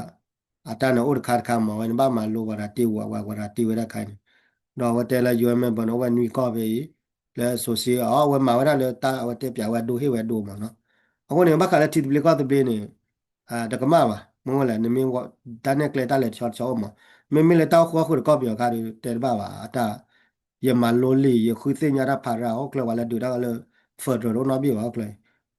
အတၢ်န့ၣ်အိၣ်တခါတခါမး အဝဲန့ၣ်ဘၣ်မၤလိပှၤတၢ်တ့ဝဲ ပှၤတၢ်တ့ဝဲဒၣ်ခါအံၤန့ၣ် ဒီးအဝဲတဲလၢ ယူအ့မဲဘၢၣ်န့ၣ် အိၣ်ဝဲနွံကီၢ်ဖဲအံၤ လၢစိၤစ့အီၤ အဝဲမၤဝဲဒၣ်လၢတၢ်အဝဲတဲပၠးဝဲအဒိဟ့ၣ်ဝဲအဒိမးနီၤ. အဃိန့ၣ် ဘၣ်ဃးလၢထံသဘျ့ကီၢ်သဘျ့န့ၣ် တကမၣ်ဘၣ် မ့ၢ်ဝဲလဲၣ် နမ့ၢ်တၢ်နဲၣ်ကျဲတၢ်လဲၤတဆီတဆီအိၣ်မး မ့မ့ၢ်လၢတၢ်အိၣ်ဃုာ်အီၣ်ဃုာ်တကီၢ်ပယီၤခါဒီး တဲတဘၣ်ဘၣ် အတၢ် ယမၤလိလံာ် ယဃုသ့ၣ်ညါတၢ်ဖးရၢ် အိၣ်ကျၢၤဝဲလၢဒုးတၢ်လၢ federal တအိၣ်နီတဘ့ၣ်ဘၣ် အိၣ်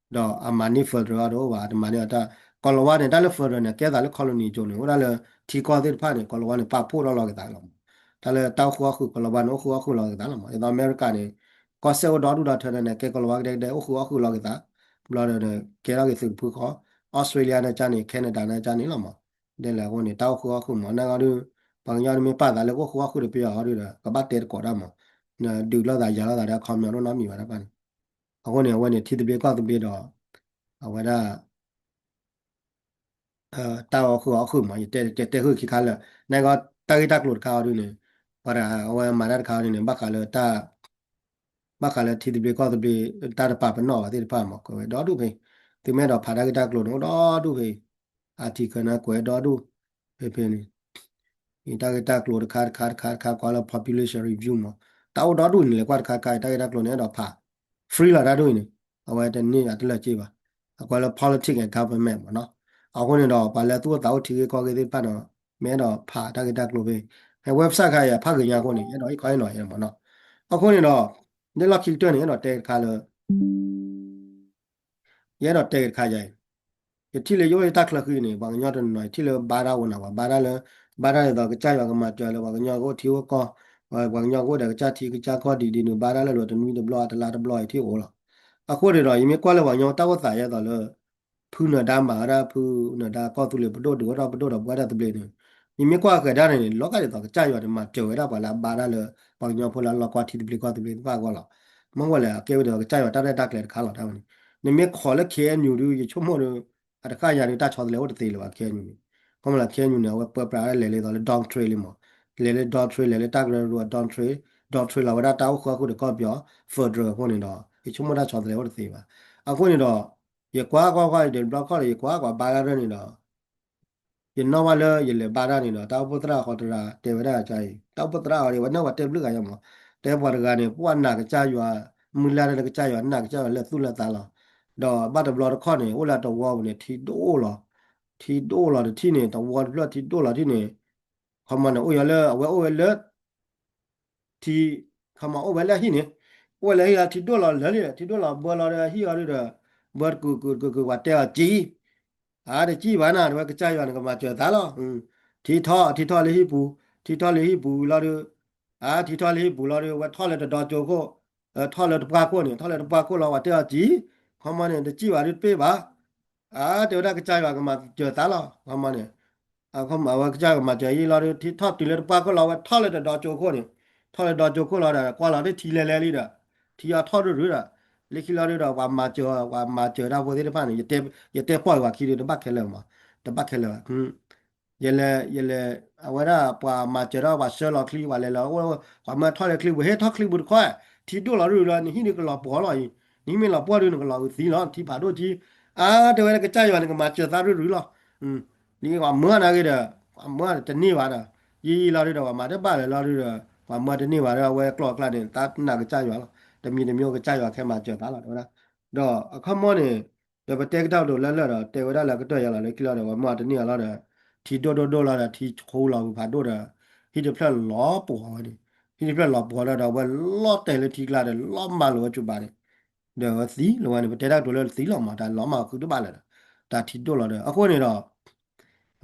ကျၢၤ ဒီးအမၤန့ၢ် federal တအိၣ်ဘၣ် တမၤန့ၢ်အတၢ် ကီၤလၤဝါန့ၣ် တၢ်လၢ federal န့ၣ် ကဲသးလၢ colony ကၠိန့ၣ် အိၣ်ဒၣ်လၢထံကီၢ်သ့ၣ်တဖၣ်န့ၣ် ကီၤလၤဝါန့ၣ် ပာ်ဖှိၣ်ထီၣ်လီၤက့ၤသးလီၤမး တၢ်လၢတၢ်အိၣ်ဃုာ်အီၣ်ဃုာ် ကီၤလၤဝါန့ၣ် အိၣ်ဃုာ်အီၣ်ဃုာ်လီၤက့ၤသးလီၤမး ဒ်သိးအမဲရကၤန့ၣ် ကီၢ်စဲၣ်အိၣ်ဒီဒူၣ်ဒီထၢန့ၣ် ကဲကီၤလၤဝါကဒဲကဒဲ အိၣ်ဃုာ်အီၣ်ဃုာ်လီၤက့ၤသး ဘျီဒီး ကဲထီၣ်က့ၤသုးကဖုဃီ Australia န့ၣ်ကန့ၣ် Canada န့ၣ်ကန့ၣ်လီၤမး ဒ်လဲၣ်အဃိန့ၣ် တၢ်အိၣ်ဃုာ်အီၣ်ဃုာ်မး နာ်က့ဒုး ပှၤကညီဒုးမ့ၢ်ပာ်သးလၢကအိၣ်ဃုာ်အီၣ်ဃုာ်တပယီၤအီၤဒုးဒီး ကဘၣ်တဲတကိးတၢ်မး ဒုးလိာ်သးယၤလိာ်သးဒီး ခီပညီဒိၣ်နီတမံၤဘၣ်တဖၣ်န့ၣ် အဃိန့ၣ် အဝဲန့ၣ် ထံသဘျ့ကီၢ်သဘျ့ဒီး အဝဲဒၣ် တၢ်အိၣ်ဃုာ်အီၣ်ဃုာ်မး ယတဲတဲတဲဃုာ်ခံခါလၢာ် နာ်က့ တၢ်ဂ့ၢ်တၢ်ကျိၤတခါအီၤဒုးန့ၣ် ပှၤတဂၤအဝဲမၤတၢ်တခါအီၤဒုးန့ၣ် ဘၣ်ဃးလၢတၢ် ဘၣ်ဃးလၢထံသဘျ့ကီၢ်သဘျ့ တၢ်တပာ်ပနီၣ်ဘၣ်သ့ၣ်တဖၣ်မး ကွဲးဝဲဒီဒူၣ်ဖဲ သုမ့ၢ်အဲၣ်ဒိးဖးတၢ်ဂ့ၢ်တၢ်ကျိၤန့ၣ် အိၣ်ဒီဒူၣ်ဖဲ article န့ၣ် ကွဲးဒီဒူၣ် ဖဲဖဲန့ၣ် တၢ်ဂ့ၢ်တၢ်ကျိၤတခါတခါတခါတခါ ကွၢ်လၢ population review မး တၢ်အိၣ်ဒီဒူၣ်န့ၣ်လဲၤကွၢ်တခါတခါ တၢ်ဂ့ၢ်တၢ်ကျိၤန့ၣ် အဲၣ်ဒိးဖး free လီၤတၢ်ဒ်အံၤန့ၣ် အဝဲတန့ၢ်အတလၢာ်စ့ဘၣ် အကွဲးလၢ politics and government မးနီၤ အဃိန့ၣ်ဒီး ပှၤလၢသူၣ်အိၣ်သးအိၣ်ထံဂ့ၢ်ကီၢ်ဂ့ၢ်သ့ၣ်တဖၣ်န့ၣ် မ့ၢ်အဲၣ်ဒိးဖးတၢ်ဂ့ၢ်တၢ်ကျိၤဖဲ ဖဲ website ခါအံၤ ဖးဂ့ၤညါအဃိန့ၣ် အဲၣ်ဒိးဟ့ၣ်ခီဟ့ၣ်နီၤယဲမးနီၤ အဃိန့ၣ်ဒီး လၢလီၢ်ခံကတၢၢ်န့ၣ် အဲၣ်ဒိးတဲတခါလၢ ယအဲၣ်ဒိးတဲက့ၤတခါယၤအံၤ, ယထံၣ်လၢယအိၣ်လၢတၢ်ချၢဃံန့ၣ် ပှၤကညီတနီၤနီၤ ယထံၣ်လၢဘါတၢ်အိၣ်နၤ ပှၤဘါတၢ်လၢ ဘါတၢ်ဒ်သိးကစၢ်ယွၤကမၤစၢၤလၢပှၤကညီကအိၣ်ထံအိၣ်ကီၢ်, ပှၤကညီကအိၣ်ဒီးကစၢ်ထံကစၢ်ကီၢ်ဒ်ဒ်န့ၣ် ဘါတၢ်လၢလိၤတနွံတဘျီ အတလါတဘျီအံၤထံၣ်အိၣ်လီၤ. အဃိန့ၣ်ဒီး ယမ့ၢ်ကွၢ်လၢပှၤကညီတၢ်အိၣ်သးယဲသိးလၢ ဖုနၢၤဒါမၤဝဲဒၣ် ဖုနၢၤဒါကီၢ်သူလ့ၤပဒိၣ်ဒုးအိၣ်ထီၣ်ပဒိၣ်ဒီးပဝဲဒၣ်သဘျ့န့ၣ်, ယမ့ၢ်ကွၢ်ဃဲၤဒၣ်န့ၣ်န့ၣ် လီၤဂာ်ဒ်သိးကစၢ်ယွၤန့ၣ် မၤစၢၤဝဲဒၣ်ပှၤလၢအဘါတၢ်လၢ ပှၤကညီဖိလၢအလီၢ်ကွၢ်ထံသဘျ့ကီၢ်သဘျ့သ့ၣ်တဖၣ်အဂီၢ်လီၤ. မ့ၢ်ဝဲလဲၣ် အကဲဝဲဒၣ်ကစၢ်ယွၤတၢ်ရဲၣ်တၢ်ကျဲၤတခါလီၤတၢ်ဝဲန့ၣ်, နမ့ၢ်ခိးလၢ ခ့ၣ်အဲၣ်ယူၣ် ဒုး ယဆိကမိၣ်ဒီး အတဃၣ်ယၤဒုး တၢ်ဆီတလဲအိၣ်တသ့လၢၤဘၣ် ခ့ၣ်အဲၣ်ယူၣ်န့ၣ်, ခီမ့ၢ်လၢ ခ့ၣ်အဲၣ်ယူၣ်န့ၣ် အဝဲပၢပြးဒၣ်လဲၤလၢသိးလၢ Dorm Trail လံမး, လဲၤလၢ Dorm Trail လဲၤလၢတၢ်ကရၢကရိ Dorm Trail, Dorm Trail လီၤဝဲဒၣ်တၢ်အိၣ်ဃုာ်အီၣ်ဃုာ်ဒီးကီၢ်ပယီၤ federal အဃိန့ၣ်ဒီး ယဆိကမိၣ်တၢ်ဆီတလဲအိၣ်တသ့ဘၣ်. အဃိန့ၣ်ဒီး ယကွၢ်ကွၢ်ကွၢ် ယတဘျီခီၣ်ဒီး ယကွၢ်ကွၢ်ဘါတၢ်န့ၣ်ဒီး ယနီၣ်ဘၣ်လၢယလဲၤဘါတၢ်န့ၣ်ဒီး တၢ်အိၣ်ဖှိၣ်သရၣ်ဃီတရၣ်တဲဝဲဒၣ်အံၤ, တၢ်အိၣ်ဖှိၣ်သရၣ်အီၤဒ်ဝဲန့ၣ် ပှၤတဲဘျုးဂၤယါမး, တဲပှၤတဂၤန့ၣ် ပှၤနာ်ကစၢ်ယွၤ, မုၢ်လၢ်လၢကစၢ်ယွၤ နာ်ကစၢ်ယွၤလၢသူၣ်လၢသးလီၤ. ဒီးဘၣ်တဘျီတခီၣ်န့ၣ် အိၣ်လၢတဝီပူၤန့ၣ် ထံဒိၣ်လီၤ, ထံဒိၣ်လီၤတထံၣ်န့ၣ် တဝီတဖျၢၣ်ထံဒိၣ်လီၤတထံၣ်န့ၣ်, ခီမီန့ၣ် အိၣ်ယီၤလၢအဝဲအိၣ်ဝဲလၢ ထံ, ခီမီအိၣ်ဝဲလၢဟံၣ်န့ၣ်, အိၣ်ဝဲလၢဟံၣ်လီၤ ထံဒိၣ်လီၤလၢာ်လံ, ထံဒိၣ်လီၤဘၢလီၤဒီးဟံၣ်အီၤဒုးဒီး, ဘၢတကုာ်ကုာ်တကုာ်ကုာ် ပှၤတဲအီၤကံ, အါ တကံၢ်ဘၣ်နၤ တဝဲကစၢ်ယွၤန့ၣ် ကမၤစၢၤသးလီၤ. ထံထီၣ် ထံထီၣ်လၢဟံၣ်ပူၤ, ထံထီၣ်လၢဟံၣ်ပူၤလီၤဒုး, အါ ထံထီၣ်လၢဟံၣ်ပူၤလီၤဒုး ဝဲထီၣ်လၢတဒီကၠိခိၣ်, ထီၣ်လၢတပှၢ်ခိၣ်န့ၣ် ထီၣ်လၢတပှၢ်ခိၣ်လီၤ ပှၤတဲအီၤကံ, ခီမီန့ၣ် တကံၢ်ဘၣ်ဒုးတပ့ၢ်ဘၣ် အါ တဲဝဲဒၣ်ကစၢ်ယွၤကမၤစၢၤသးလီၤ ခီမီန့ၣ်, အဝဲကစၢ်ယွၤကမၤစၢၤယံာ်လီၤဒုး ထီၣ်တုၤလၢတပှၢ်ခိၣ်လီၤ ဝဲထီၣ်လၢတဒီကၠိခိၣ်န့ၣ်, ထီၣ်လၢဒီကၠိခိၣ်လီၤဒီး ကွၢ်လီၤဒုးထံလဲၤလဲၤလံဒီး, ထံအီၤထီၣ်ရုၢ်ရုၢ်ဒီး, လၢခံလီၤဒုးဒီး ပှၤမၤစၢၤ ပှၤမၤစၢၤတၢ်ဖိသ့ၣ်တဖၣ်န့ၣ် ယတဲပီၢ်ယၤပှၤခံဒုး တဘၣ်ခဲလၢာ်မး, တဘၣ်ခဲလၢာ်ဘၣ် ယလဲၤ ယလဲၤ အဝဲဒၣ်ပှၤမၤစၢၤဒီး ပှၤဆှၢလီၤချံ ပှၤလဲၤလီၤ ပှၤမၢထီၣ်လၢချံပူၤ ဟဲထီၣ်ချံပူၤတခီ, ထံဒိၣ်လီၤရုၢ်ရုၢ်လီၤ နဟံၣ်ဒုးကလီၤပှီၤလီၤအံၤ, နဟံၣ်မ့ၢ်လီၤပှီၢ်ဒုး နကလီၤအုးသံလီၤ ထံဖးဒိၣ်ကံ, အါ တဲဝဲဒၣ်ကစၢ်ယွၤန့ၣ် ကမၤစၢၤသးရုၢ်ရုၢ်လီၤ, လံပှၤမၢနာ်ဂ့ၤဒီး, ပှၤမၢတန့ၢ်ဘၣ်ဒီး, ယံာ်ယံာ်လီၤဒုးဒီး ပှၤမၤတဘၣ်လၢာ်လီၤဒုးဒီး, ပှၤမၢတန့ၢ်ဘၣ်ဒီး အဝဲကျိာ်အကျါန့ၣ် တၢ်နာ်ကစၢ်ယွၤလီၤ, တမံၤတမံၤအိၣ်ကစၢ်ယွၤခဲမၤစၢၤသးလီၤ တဲဝဲဒၣ်, ဒီးအခီမီန့ၣ် ဒီးပတဲကတၢ်ကတိၤလၢလၢာ်ဒီး တဲဝဲဒၣ်လၢကတၢၢ်ယါလီၤလၢခံလီၤဒီး ပှၤမၢတန့ၢ်အီၤလီၤဒီး, ထံဒိၣ်ဒိၣ်ဒိၣ်လီၤဒီး ထံဆူလီၤဝံၤဖးဒိၣ်ဒီး, ဟံၣ်တဖျၢၣ်လီၤပှီၤဝဲန့ၣ်, ဟံၣ်တဖျၢၣ်လီၤပှီၤလီၤဒီး အဝဲလီၤတဲာ်လၢထံကျါဒီး လီၤမၢ်လီၤဝဲစူၤဘၣ်န့ၣ်, ဒီးဝဲသံလီၤဝဲန့ၣ် ပတဲတၢ်ကတိၤလၢသံလီၤမး တၢ်လီၤမၢ်ဃုတဘၣ်လၢၤဒီး, တၢ်ထံဒိၣ်လီၤဒီး အဃိန့ၣ်ဒီး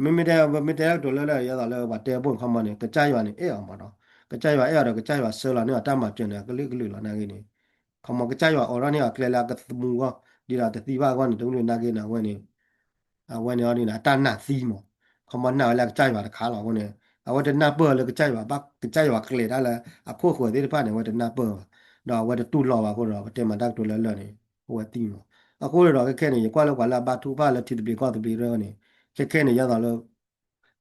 မ့မ့ၢ်တဲ မ့ၢ်တဲတၢ်ကတိၤလၢလၢာ် ယဲသိးလၢပှၤတဲအပိၢ်န့ၣ် ခီမီန့ၣ် ကစၢ်ယွၤန့ၣ်အဲၣ်အီၤမးနီၤ, ကစၢ်ယွၤအဲၣ်အီၤဒီး ကစၢ်ယွၤဆှၢလီၤန့ၢ်အီၤတၢ်မၤစၢၤန့ၣ် အကလုာ်ကလုာ်လီၤနာ်ဂ့ၤန့ၣ်, ခီမီကစၢ်ယွၤအိးထီၣ်န့ၢ်အီၤကျဲလၢအကသမူအဂီၢ် ဒ်ဒီးတသံဘၣ်အဂီၢ်န့ၣ် တကလုာ်နာ်ဂ့ၤန့ၣ် အဝဲန့ၣ် အဝဲန့ၣ်အီၤဒ်န့ၣ် အတၢ်နာ်သံမး, ခီမီနာ်ဝဲလၢကစၢ်ယွၤတခါလီၤ အဃိန့ၣ် အဝဲတနၢ်ပၢၢ်လၢကစၢ်ယွၤဘၣ် ကစၢ်ယွၤကျဲၤတၢ်လၢအခိၣ်ဃၢၤသ့ၣ်တဖၣ်န့ၣ် အဝဲတနၢ်ပၢၢ်ဘၣ်, ဒီးအဝဲတတူၢ်လိာ်ဘၣ်အဃိဒီး ပတဲမၤတၢ်ကတိၤလၢလၢာ်န့ၣ် အဝဲသံမး, အဃိန့ၣ်ဒီးခဲခဲန့ၣ် ယကွၢ်လၢပှၤလၢအဘါထုကဖၣ်လၢထံသဘျ့ကီၢ်သဘျ့ရဲန့ၣ် ခဲခဲန့ၣ် ယဲသိးလၢ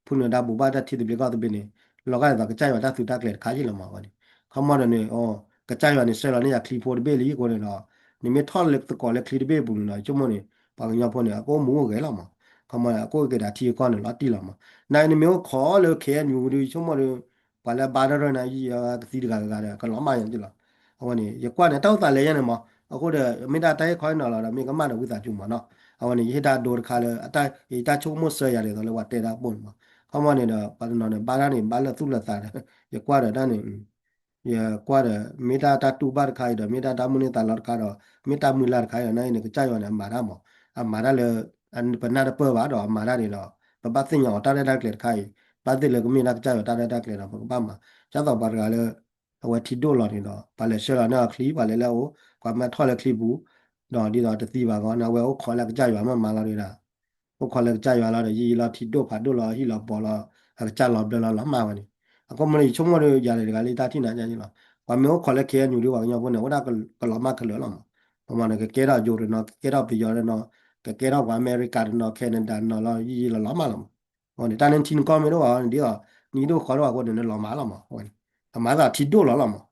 ဖုနၢၤဒါဘူးဘၣ်တၢ်ထံသဘျ့ကီၢ်သဘျ့န့ၣ် လီၤဂာ်ဒ်သိးကစၢ်ယွၤတၢ်သုးတၢ်ကျဲၤတခါယ့ၣ်လီၤမးဝဲန့ၣ်, ခီမီဒီးန့ၣ် ကစၢ်ယွၤန့ၣ် ဆှၢလီၤန့ၢ်ယၤချံဖိတဘ့ၣ်လံအဃိန့ၣ်ဒီး နမ့ၢ်ထီၣ်လၢသကိးလၢချံတဘ့ၣ်အပူၤန့ၣ်ဒီး ယဆိကမိၣ်န့ၣ် ပှၤကညီဖိန့ၣ် အကအိၣ်မူအိၣ်ဂဲၤလီၤမး. ခီမီန့ၣ် အကအိၣ်က့ၤဒၣ်ထံအကီၢ်န့ၣ် လီၤတံၢ်လီၤမး. နနမ့ၢ်အိၣ်ခိးလၢ ခ့ၣ်အဲၣ်ယူၣ် ဒုး ယဆိကမိၣ်ဒီး ပှၤလၢအဘါထီၣ်ထီၣ်န့ၣ် ယကသံတဂၤဂၤဒီး ကလီၤမၢ်ယၤလီၤ. အဝဲန့ၣ် ယကွၢ်န့ၣ် တၢ်အိၣ်သးလဲၤယဲန့ၣ်မး. အဃိဒီး မ့ၢ်ဒၣ်တၢ်ဟ့ၣ်ခီဟ့ၣ်နီၤလီၤဒီး မ့ၢ်ကမၣ်ဒီးဝံသးစူၤမးနီၤ. အဝဲန့ၣ် ယဟ့ၣ်တၢ်ဒိတခါလၢ ယတၢ်ဆိကမိၣ်ဆၢယၤဒ်သိးလၢပှၤတဲတၢ်အပူၤန့ၣ်မး. ခီမီန့ၣ်ဒီး ပှၤတနီၤန့ၣ် ဘါတၢ်န့ၣ် ဘါလၢသူၣ်လၢသးဒီး ယကွၢ်ဒီးတၢ်န့ၣ် ယကွၢ်ဒီး မ့ၢ်တၢ်တၢ်တူၢ်ဘၣ်တခါအံၤဒီး မ့ၢ်တၢ်တၢ်မိၣ်န့ၢ်သးလီတခါဒီး မ့ၢ်တၢ်မုၢ်လၢ်တခါအံၤဒီး နာ်အံၤန့ၣ် ကစၢ်ယွၤန့ၣ် အမၤတၢ်မး. အမၤတၢ်လၢ ပနၢ်တပၢၢ်ဘၣ်ဒီး အမၤတၢ်န့ၣ်ဒီး ပဘၣ်သ့ၣ်ညါအီၤတၢ်ရဲၣ်တၢ်ကျဲၤတခါအံၤ ဘၣ်သ့ၣ်လၢကမ့ၢ်ဒၣ်ကစၢ်ယွၤတၢ်ရဲၣ်တၢ်ကျဲၤဒီး ပကဘၣ်မၤ. ဒ်သိးပှၤတဂၤလၢ အဝဲထံဒိၣ်လီၤန့ၣ်ဒီး ပှၤလဲၤဆှၢလီၤန့ၢ်အီၤချံ ပှၤလဲၤလၢအအိၣ် ပှၤမၢထီၣ်လၢချံပူၤ ဒီးဒ်သိးတသံဘၣ်ဂီၢ်န့ၣ် အဝဲအိၣ်ခိးလၢကစၢ်ယွၤမ့ၢ်မၤလီၤဒၣ် အိၣ်ခိးလၢကစၢ်ယွၤလီၤဒီး ယံာ်ယံာ်လီၤ ထံဒိၣ်ဖးဒိၣ်လီၤ ဟံၣ်လီၤဘီလီၤ အကစၢ်လီၤဘျၢလီၤ လီၤမၢ်ဝဲန့ၣ်. အဃိမ့ၢ်န့ၣ် ယဆိကမိၣ်ဒီး ယၤတဂၤလၢတၢ်ထံၣ်နၤယါန့ၣ်လီၤ. ပှၤမ့ၢ်အိၣ်ခိးလၢ ခ့ၣ်အဲၣ်ယူၣ် ဒုး ပှၤကညီဖိန့ၣ် အိၣ်ဒၣ်ကလီၤမၢ်ကလၢာ်လီၤမး. ပမ့ၢ်န့ၣ် ကကဲထီၣ်ယိၤတနီၤ ကကဲထီၣ်ပယီၤတနီၤ ကကဲထီၣ်ပှၤအမဲရကၤတနီၤ Canada တနီၤလီၤ ယံာ်ယံာ်လီၤလီၤမၢ်လီၤမး. အဃိန့ၣ် တၢ်န့ၣ်ထံနကီၢ်မ့ၢ်တအိၣ်ဘၣ်န့ၣ် ဒ်သိး နံၣ်ဒိၣ်ဃီဒိၣ်အဃိန့ၣ် နလီၤမၢ်လီၤမး. အဝဲန့ၣ် အမၤသးထံဒိၣ်လီၤလီၤမး.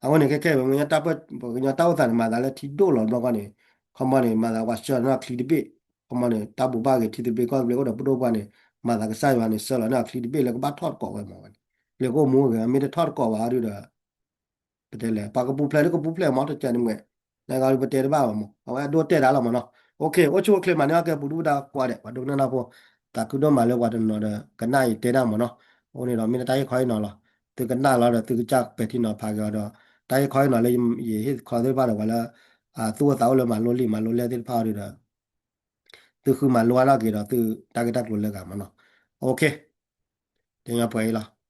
အဝဲန့ၣ် ခဲခဲအံၤ ပကညီတၢ်အိၣ်သးန့ၣ် မၤသးလၢထံဒိၣ်လီၤဘျီဃီန့ၣ် ခီမီန့ၣ် မၤသးပှၤဆှၢလီၤန့ၢ်ချံတဘ့ၣ် ခီမီန့ၣ် တၢ်ဘိးဘၣ်ဂ့ၤထံသဘျ့ကီၢ်သဘျ့အိၣ်ဒီးပဒိၣ်ပှၢ်န့ၣ် မၤသးကစၢ်ယွၤန့ၣ် ဆှၢလီၤန့ၢ်အချံတဘ့ၣ်လၢကဘၣ်ထီၣ်တကိးဝဲမးဝဲန့ၣ် လၢကအိၣ်မူအိၣ်ဂဲၤ မ့ၢ်တထီၣ်တကိးဘၣ်ဒီး ပတဲလဲၣ် ပှၤကပူၤဖျဲးလၢကပူၤဖျဲးမး တကဲန့ၣ်မ့ၢ် နဂၤပတဲတဘၣ်ဘၣ်မး အဝဲအဒိတဲတၢ်လီၤမးနီၤ. အိၣ်ဆူၣ်အိၣ်ချ့မးန့ၢ်အကဲပူၤဒုၣ်ပဒါကိးဂၤဒဲး ပှၤဒိကနၣ်တၢ်ဖိ သးခုဒိၣ်မးလၢပှၤတနီၤဒီး ကနၣ်အံၤတဲတၢ်မးနီၤ. အဃိန့ၣ်ဒီး မ့ၢ်တၢ်ဟ့ၣ်ခီဟ့ၣ်နီၤလီၤ. သုကနၣ်လီၤဒီး သုကစၢ်ပဲာ်ထံနီၤဖးက့ၤအီၤဒီး တၢ်ဟ့ၣ်ခီဟ့ၣ်နီၤလၢယဟ့ၣ်ခီသ့ၣ်တဖၣ်ဒီး ပှၤလၢ သူၣ်အိၣ်သးအိၣ်လၢမၤလိလံာ်မၤလိလဲၢ်သ့ၣ်တဖၣ်အီၤဒီး သုဃုမၤလိအါထီၣ်က့ၤဒီး သုတၢ်ဂ့ၢ်တၢ်ကျိၤလၢဂၤမးနီၤ. အိၣ်ခ့ တညီပှဲၤအံၤလီၤ.